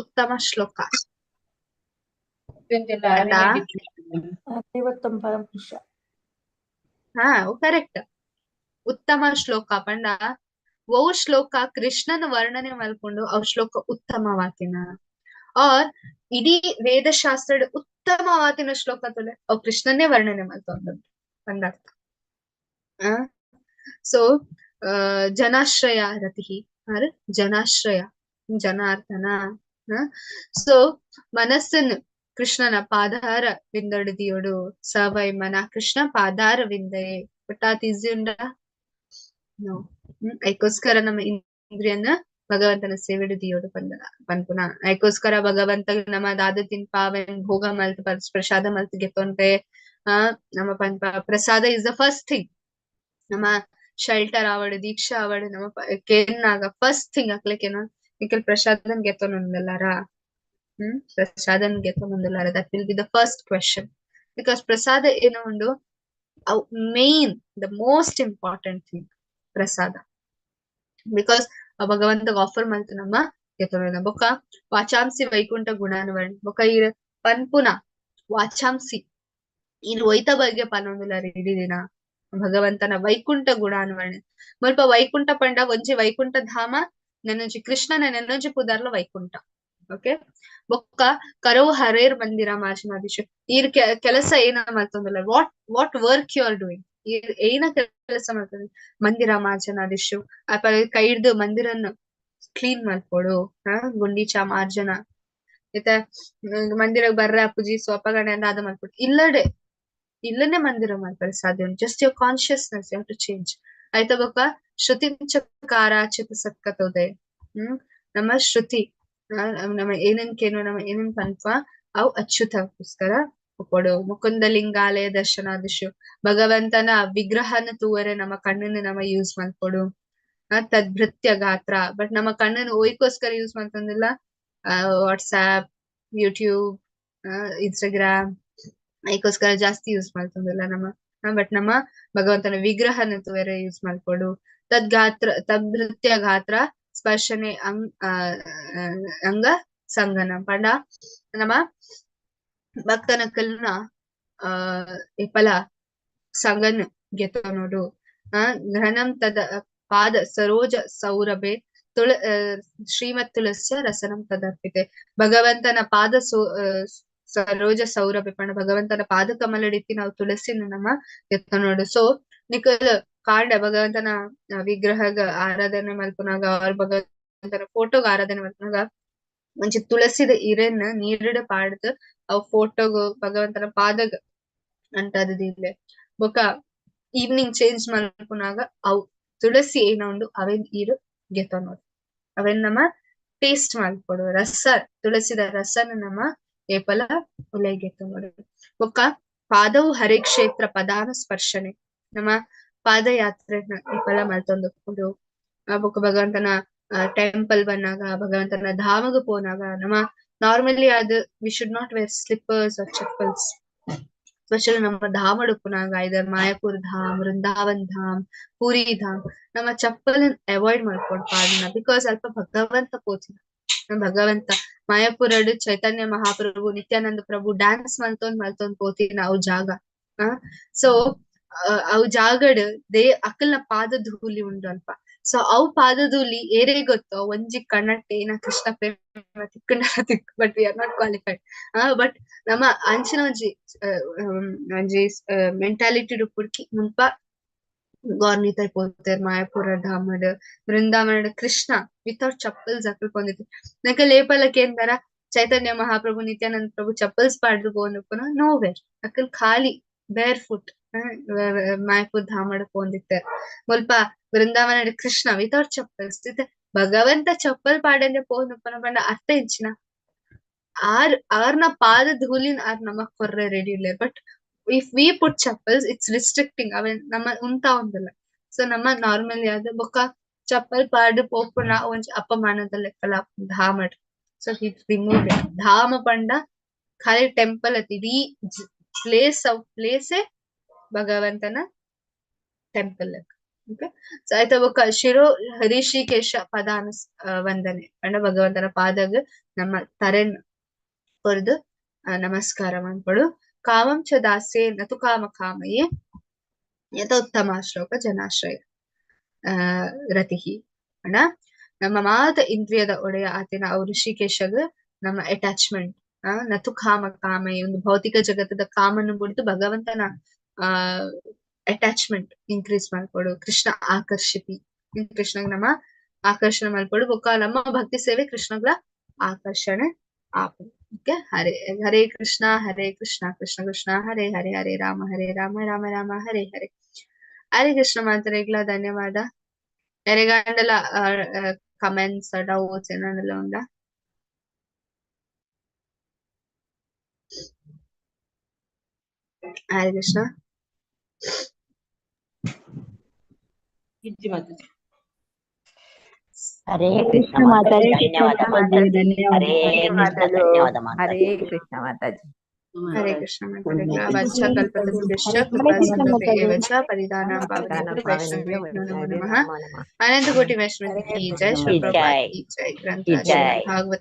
ಉತ್ತಮ ಶ್ಲೋಕ ಪಂಡ ದೇವೋತ್ತಮ ಪರಮಪುರುಷ. ಹಾ, ಕರೆಕ್ಟ್. ಉತ್ತಮ ಶ್ಲೋಕ ಪಂಡ ಒವು ಶ್ಲೋಕ ಕೃಷ್ಣನ ವರ್ಣನೆ ಮಲ್ಕೊಂಡು ಅವು ಶ್ಲೋಕ ಉತ್ತಮವಾತಿನ ಆರ್ ಇಡೀ ವೇದಶಾಸ್ತ್ರದ ಉತ್ತಮವಾತಿನ ಶ್ಲೋಕ ತುಲೆ ಅವು ಕೃಷ್ಣನೇ ವರ್ಣನೆ ಮಲ್ತೊಂದು ಪಂದರ್ಥ. ಸೊ ಜನಾಶ್ರಯ ರತಿ ಆರ್ ಜನಾಶ್ರಯ ಜನಾರ್ದನ. ಸೊ ಮನಸ್ಸನ್ನು ಕೃಷ್ಣನ ಪಾದಾರ ವಿಂದಡಿದಿಯೋಡು ಸವೈ ಮನ ಕೃಷ್ಣ ಪಾದಾರ ವಿಂದಯೇ ಒಟ್ಟಾತ್ ಈಸಿ ಉಂಡ ನೋ. ಐಕೋಸ್ಕರ ನಮ್ಮ ಇಂದ್ರಿಯನ್ನ ಭಗವಂತನ ಸೇವೆಡು ದಿಯೋಡು ಪಂದ ಪನ್ಪುನ. ಐಕೋಸ್ಕರ ಭಗವಂತ ನಮ್ಮ ದಾದ ತಿನ್ಪ ಅವೆನ್ ಭೋಗ ಮಲ್ತ್ ಪ್ರಸಾದ ಮಲ್ತ್ ಗೆತ್ತೊಂತೆ. ಆ ನಮ್ಮ ಪನ್ಪ ಪ್ರಸಾದ is the first thing. ನಮ್ಮ ಶೆಲ್ಟರ್ ಆವಡ್ ದೀಕ್ಷಾ ಆವಡ್ ನಮ್ಮ ಕೇನ್ನಾಗ ಫಸ್ಟ್ ಥಿಂಗ್ ಅಕ್ಲೆಕೇನ ನಿಖಲ್ ಪ್ರಸಾದನ್ ಗೆತ್ತೊಂದುಲ್ಲಾರ. ಪ್ರಸಾದನ್ ಗೆತ್ತೊಂದುಲ್ಲಾರ, that will be the first question. Because ಪ್ರಸಾದ ಏನೋ ಉಂಡು ಅವು main the most important thing ಪ್ರಸಾದ. Because ಭಗವಂತಗ ಆಫರ್ ಮಲ್ತು ನಮ್ಮ ಗೆತ್ತೊಂದ. ಬೊಕ್ಕ ವಾಚಾಂಸಿ ವೈಕುಂಠ ಗುಣಾನುವರ್ಣ ಬೊಕ್ಕ ಈ ಪನ್ಪುನ ವಾಚಾಂಸಿ ಇನ್ ಒಯ್ತ ಬಗ್ಗೆ ಪನೊಂದುಲ್ಲಾರ ಇಡೀ ದಿನ ಭಗವಂತನ ವೈಕುಂಠ ಗುಣಾನುವರ್ಣ. ಮುಲ್ಪ ವೈಕುಂಠ ಪಂಡ ಒಂಜಿ ವೈಕುಂಠ ಧಾಮ ನೆನೊಂಜಿ ಕೃಷ್ಣನ ನೆನೊಂಜಿ ಪುದರ್ಲ ವೈಕುಂಠ. ಓಕೆ, ಬೊಕ್ಕ ಕರವು ಹರೇರ್ ಮಂದಿರ ಮಾರ್ಜನಾಧೀಶ ಈರ್ ಕೆಲಸ ಏನ ಮಲ್ತೊಂದುಲ್ಲ, what what work you are doing, ಈರ್ ಏನ ಕೆಲಸ ಮಲ್ತೊಂದು ಮಂದಿರ ಮಾರ್ಜನಾದಿಶು ಅಪ ಕೈ ಹಿಡ್ದು ಮಂದಿರನ್ನು ಕ್ಲೀನ್ ಮಲ್ಪೊಡು. ಗುಂಡಿಚಾ ಮಾರ್ಜನ ಇತ್ತ ಮಂದಿರಗ್ ಬರ್ರ ಪೂಜಿ ಸ್ವಪಗಣೆ ಅಂದ ಅದ ಮಲ್ಪೊಡು. ಇಲ್ಲಡೆ ಇಲ್ಲನೆ ಮಂದಿರ ಮಲ್ಪರೆ ಸಾಧ್ಯ ಉಂಟು. Just your consciousness you have to change. ಆಯ್ತಾ. ಬೊಕ್ಕ ಶ್ರುತಿ ಚಕಾರ ಚಿತ ಸತ್ಕತೋದೆ. ನಮ್ಮ ಶ್ರುತಿ ನಮ್ಮ ಏನೇನ್ ಕೇನು ನಮ್ಮ ಏನೇನ್ ಪನ್ಪ ಅವು ಅಚ್ಯುತಕ್ಕೋಸ್ಕರ ಒಪ್ಪಡು. ಮುಕುಂದ ಲಿಂಗಾಲಯ ದರ್ಶನಾದಿಶು ಭಗವಂತನ ವಿಗ್ರಹನ ತೂವರೆ ನಮ್ಮ ಕಣ್ಣನ್ನು ನಮ್ಮ ಯೂಸ್ ಮಲ್ಪೊಡು. ತದ್ಭೃತ್ಯ ಗಾತ್ರ ಬಟ್ ನಮ್ಮ ಕಣ್ಣನ್ನು ಒಯ್ಕೋಸ್ಕರ ಯೂಸ್ ಮಾಡ್ತಂದಿಲ್ಲ, ವಾಟ್ಸ್ಆಪ್ ಯೂಟ್ಯೂಬ್ ಇನ್ಸ್ಟಾಗ್ರಾಮ್ ಐಕೋಸ್ಕರ ಜಾಸ್ತಿ ಯೂಸ್ ಮಾಡ್ತಂದಿಲ್ಲ ನಮ್ಮ. ಬಟ್ ನಮ್ಮ ಭಗವಂತನ ವಿಗ್ರಹನ ತೂವರೆ ಯೂಸ್ ಮಾಡ್ಕೊಡು. ತದ್ಗಾತ್ರ ತದ್ಭೃತ್ಯ ಗಾತ್ರ ಸ್ಪರ್ಶನೆ ಅಂಗ ಸಂಗನ ಪಂಡ ನಮ್ಮ ಭಕ್ತನ ಕಲ್ನ ಆ ಫಲ ಸಂಗನ್ ಗೆತನೋಡು. ಗ್ರಹಣಂ ತದ ಪಾದ ಸರೋಜ ಸೌರಭೆ ತುಳ ಶ್ರೀಮತ್ ತುಳಸ್ಯ ರಸನಂ ತದರ್ಪಿತೆ. ಭಗವಂತನ ಪಾದ ಸರೋಜ ಸೌರಭೆ ಪಂಡ ಭಗವಂತನ ಪಾದ ಕಮಲಡಿತ್ತಿ ನಾವು ತುಳಸಿನ ನಮ್ಮ ಗೆತ್ತನೋಡು. ಸೊ ನಿಕಲ್ ಕಾಂಡ ಭಗವಂತನ ವಿಗ್ರಹಗ ಆರಾಧನೆ ಮಲ್ಪುನಾಗ ಅವ್ರ ಭಗವಂತನ ಫೋಟೋಗ ಆರಾಧನೆ ಮಲ್ಪುನಾಗ ಒಂಜಿ ತುಳಸಿದ ಇರೆನ್ ನೀರುಡ ಪಾಡ್ದ್ ಅವ್ ಫೋಟೋಗ್ ಭಗವಂತನ ಪಾದಗ ಅಂಟದಿಲ್ಲ. ಬೊಕ ಈವ್ನಿಂಗ್ ಚೇಂಜ್ ಮಲ್ಪುನಾಗ ಅವ್ ತುಳಸಿ ಏನ ಉಂಡು ಅವೆನ್ ಈರು ಗೆತೊನೊಡು. ಅವೆನ್ ನಮ ಟೇಸ್ಟ್ ಮಲ್ಪೊಡು. ರಸ ತುಳಸಿದ ರಸನ ನಮ ಏಪಲ ಉಲೈ ಗೆತೊನೊಡು. ಬೊಕ್ಕ ಪಾದವು ಹರಿಕ್ಷೇತ್ರ ಪದಾನ ಸ್ಪರ್ಶನೆ ನಮ್ಮ ಪಾದಯಾತ್ರೆ ಏಪಲ ಮಲ್ತೊಂದು. ಬೊಕ್ಕ ಭಗವಂತನ ಟೆಂಪಲ್ ಬಂದಾಗ ಭಗವಂತನ ಧಾಮಗ ಪೋನಾಗ ನಮ್ಮ ನಾರ್ಮಲಿ ಅದು we should not wear slippers or chappals. Specially ನಮ್ಮ ಧಾಮಡ್ ಉಪ್ಪುನಾಗ ಐದರ್ ಮಾಯಾಪುರ್ ಧಾಮ್ ವೃಂದಾವನ್ ಧಾಮ್ ಪೂರಿ ಧಾಮ್ ನಮ್ಮ ಚಪ್ಪಲ್ ಅವಾಯ್ಡ್ ಮಾಡ್ಕೊಡ್ ಪಾಡುನ. Because ಅಲ್ಪ ಭಗವಂತ ಪೋತಿನ ಭಗವಂತ ಮಾಯಾಪುರಡ್ ಚೈತನ್ಯ ಮಹಾಪ್ರಭು ನಿತ್ಯಾನಂದ ಪ್ರಭು ಡ್ಯಾನ್ಸ್ ಮಲ್ತೊಂದ್ ಮಲ್ತೊಂದ್ ಪೋತಿನ ಅವು ಜಾಗ. ಸೊ ಅವು ಜಾಗಡ್ they ಅಕಲ್ನ ಪಾದ ಧೂಳಿ ಉಂಡು ಅಲ್ಪ. ಸೊ ಅವು ಪಾದ ಧೂಳಿ ಏರೇ ಗೊತ್ತೋ ಒಂಜಿ ಕಣ್ಣಟ್ಟೆ ಏನ ಕೃಷ್ಣ ಪ್ರೇಮ ತಿಕ್ಕಂಡ ತಿಕ್, but we are not qualified. But ನಮ್ಮ ಅಂಚಿನ ಒಂಜಿ ಒಂಜಿ ಮೆಂಟಾಲಿಟಿ ಪುಡ್ಕಿ ಮುಲ್ಪ ಗೌರ್ನಿತಾಯ್ ಪೋತೆರ್ ಮಾಯಾಪುರ ಧಾಮಡ್ ವೃಂದಾವನಡ್ ಕೃಷ್ಣ ವಿತೌಟ್ ಚಪ್ಪಲ್ಸ್ ಅಕಲ್ ಪೋಂದಿತ್ತು. ನಕಲ್ ಏಪಲ ಕೇಂದ್ರ ಚೈತನ್ಯ ಮಹಾಪ್ರಭು ನಿತ್ಯಾನಂದ ಪ್ರಭು ಚಪ್ಪಲ್ಸ್ ಪಾಡ್ದು ಪೋಂದುಪ್ಪುನ ನೋವೇರ್ ಅಕಲ್ ಖಾಲಿ ಬೇರ್ ಫುಟ್ ಮಾಯಾಪುರ್ ಧಾಮಡ್ ಪೋಂದಿತ್ತೆರ್. ಮುಲ್ಪ ವೃಂದಾವನಡ್ ಕೃಷ್ಣ ವಿತೌಟ್ ಚಪ್ಪಲ್ಸ್ ಭಗವಂತ ಚಪ್ಪಲ್ ಪಾಡಂದೆ ಪೋಂದುಪ್ಪುನ ಪಂಡ ಅರ್ಥ ಎಂಚಿನ ಆರ್ ಆರ್ನ ಪಾದ ಧೂಳಿನ ಆರ್ ನಮಕ್ ಕೊರ್ರೆ ರೆಡಿ ಇಲ್ಲ. But if we put chappals it's restricting ಅವೆನ್ ನಮ್ಮ ಉಂತ ಒಂದಿಲ್ಲ. ಸೊ ನಮ್ಮ ನಾರ್ಮಲಿ ಅದು ಬೊಕ್ಕ ಚಪ್ಪಲ್ ಪಾಡ್ ಪೋಪುನ ಒಂಜಿ ಅಪಮಾನದ ಲೆಕ್ಕಲ ಧಾಮಡ್. ಸೊ he remove it. ಧಾಮ ಪಂಡ ಖಾಲಿ ಟೆಂಪಲ್ ಅತ್ ಇಡೀ ಪ್ಲೇಸ್ ಅವ್ ಪ್ಲೇಸೇ ಭಗವಂತನ ಟೆಂಪಲ್. ಓಕೆ, ಸೊ ಆಯ್ತಾ ಬೊಕ್ಕ ಶಿರೋ ಹರಿಷಿಕೇಶ ಪದಾನು ವಂದನೆ ಪಂಡ ಭಗವಂತನ ಪಾದಗ್ ನಮ್ಮ ತರೆನ್ ಕೊರ್ದು ನಮಸ್ಕಾರ ಮನ್ಪೊಡು. ಕಾಮಂ ಚ ದಾಸ್ಯೆ ನತು ಕಾಮ ಕಾಮಯೇ ಯಥ ಉತ್ತಮ ಶ್ಲೋಕ ಜನಾಶ್ರಯ ರತಿಹಿ ಅಣ್ಣ ನಮ್ಮ ಮಾತ ಇಂದ್ರಿಯದ ಒಡೆಯ ಆತನ ಅವು ಋಷಿಕೇಶಗ್ ನಮ್ಮ ಅಟ್ಯಾಚ್ಮೆಂಟ್ ನತು ಕಾಮ ಕಾಮಯ ಒಂದು ಭೌತಿಕ ಜಗತ್ತದ ಕಾಮನ್ನು ಬಿಡ್ದು ಭಗವಂತನ ಆ ಅಟ್ಯಾಚ್ಮೆಂಟ್ ಇನ್ಕ್ರೀಸ್ ಮಾಡ್ಕೊಡು. ಕೃಷ್ಣ ಆಕರ್ಷಿತಿ, ಕೃಷ್ಣಗ್ ನಮ್ಮ ಆಕರ್ಷಣೆ ಮಾಡ್ಕೊಡು. ಬೊಕ್ಕ ನಮ್ಮ ಭಕ್ತಿ ಸೇವೆ ಕೃಷ್ಣಗಳ ಆಕರ್ಷಣೆ ಆಪು. ಓಕೆ, ಹರೇ ಹರೇ ಕೃಷ್ಣ ಹರೇ ಕೃಷ್ಣ ಕೃಷ್ಣ ಕೃಷ್ಣ ಹರೇ ಹರೇ ಹರೇ ರಾಮ ಹರೇ ರಾಮ ರಾಮ ರಾಮ ಹರೇ ಹರೇ. ಹರೇ ಕೃಷ್ಣ ಮಾತರೆಗ್ಲ ಧನ್ಯವಾದ. ಎರೆಗಂಡಲ ಕಮೆಂಟ್ಸ್ ಡೌಟ್ಸ್ ಏನಾಂಡಲ ಉಂಡಾ? ಹರೇ ಕೃಷ್ಣ. ಇಜ್ಜಿ ಮಾತಾಜಿ. ಹರೇ ಕೃಷ್ಣ ಕೃಷ್ಣ ಮಾತಾಜಿ, ಮಾತಾಜಿ, ಧನ್ಯವಾದ ಮಾತಾಜಿ. ಹರೇ ಕೃಷ್ಣ, ಧನ್ಯವಾದ ಹರೇ ಮಾತಾಜಿ. ಕೃಷ್ಣ ಮಾತಾಜಿ. ಹರೇ ಕೃಷ್ಣ ಮಾತರೆಗ್ಲ. ವಾಂಛಾ ಕಲ್ಪತರುಭ್ಯಶ್ಚ ಕೃಪಾ ಸಿಂಧುಭ್ಯ ಏವ ಚ ಪರಿದಾನಾಂ ಪಾವನೇಭ್ಯೋ ವೈಷ್ಣವೇಭ್ಯೋ ನಮೋ ನಮಃ. ನಮೋ ನಮಃ. ಅನಂತ ಕೋಟಿ ವೈಷ್ಣವ ಕಿ ಜೈ, ಶ್ರೀ ಕಿ ಪ್ರಭುಪಾದ ಜೈ, ಕಿ ಜೈ, ಕಿ ಗ್ರಂಥ ಜೈ. ಭಾಗವತ.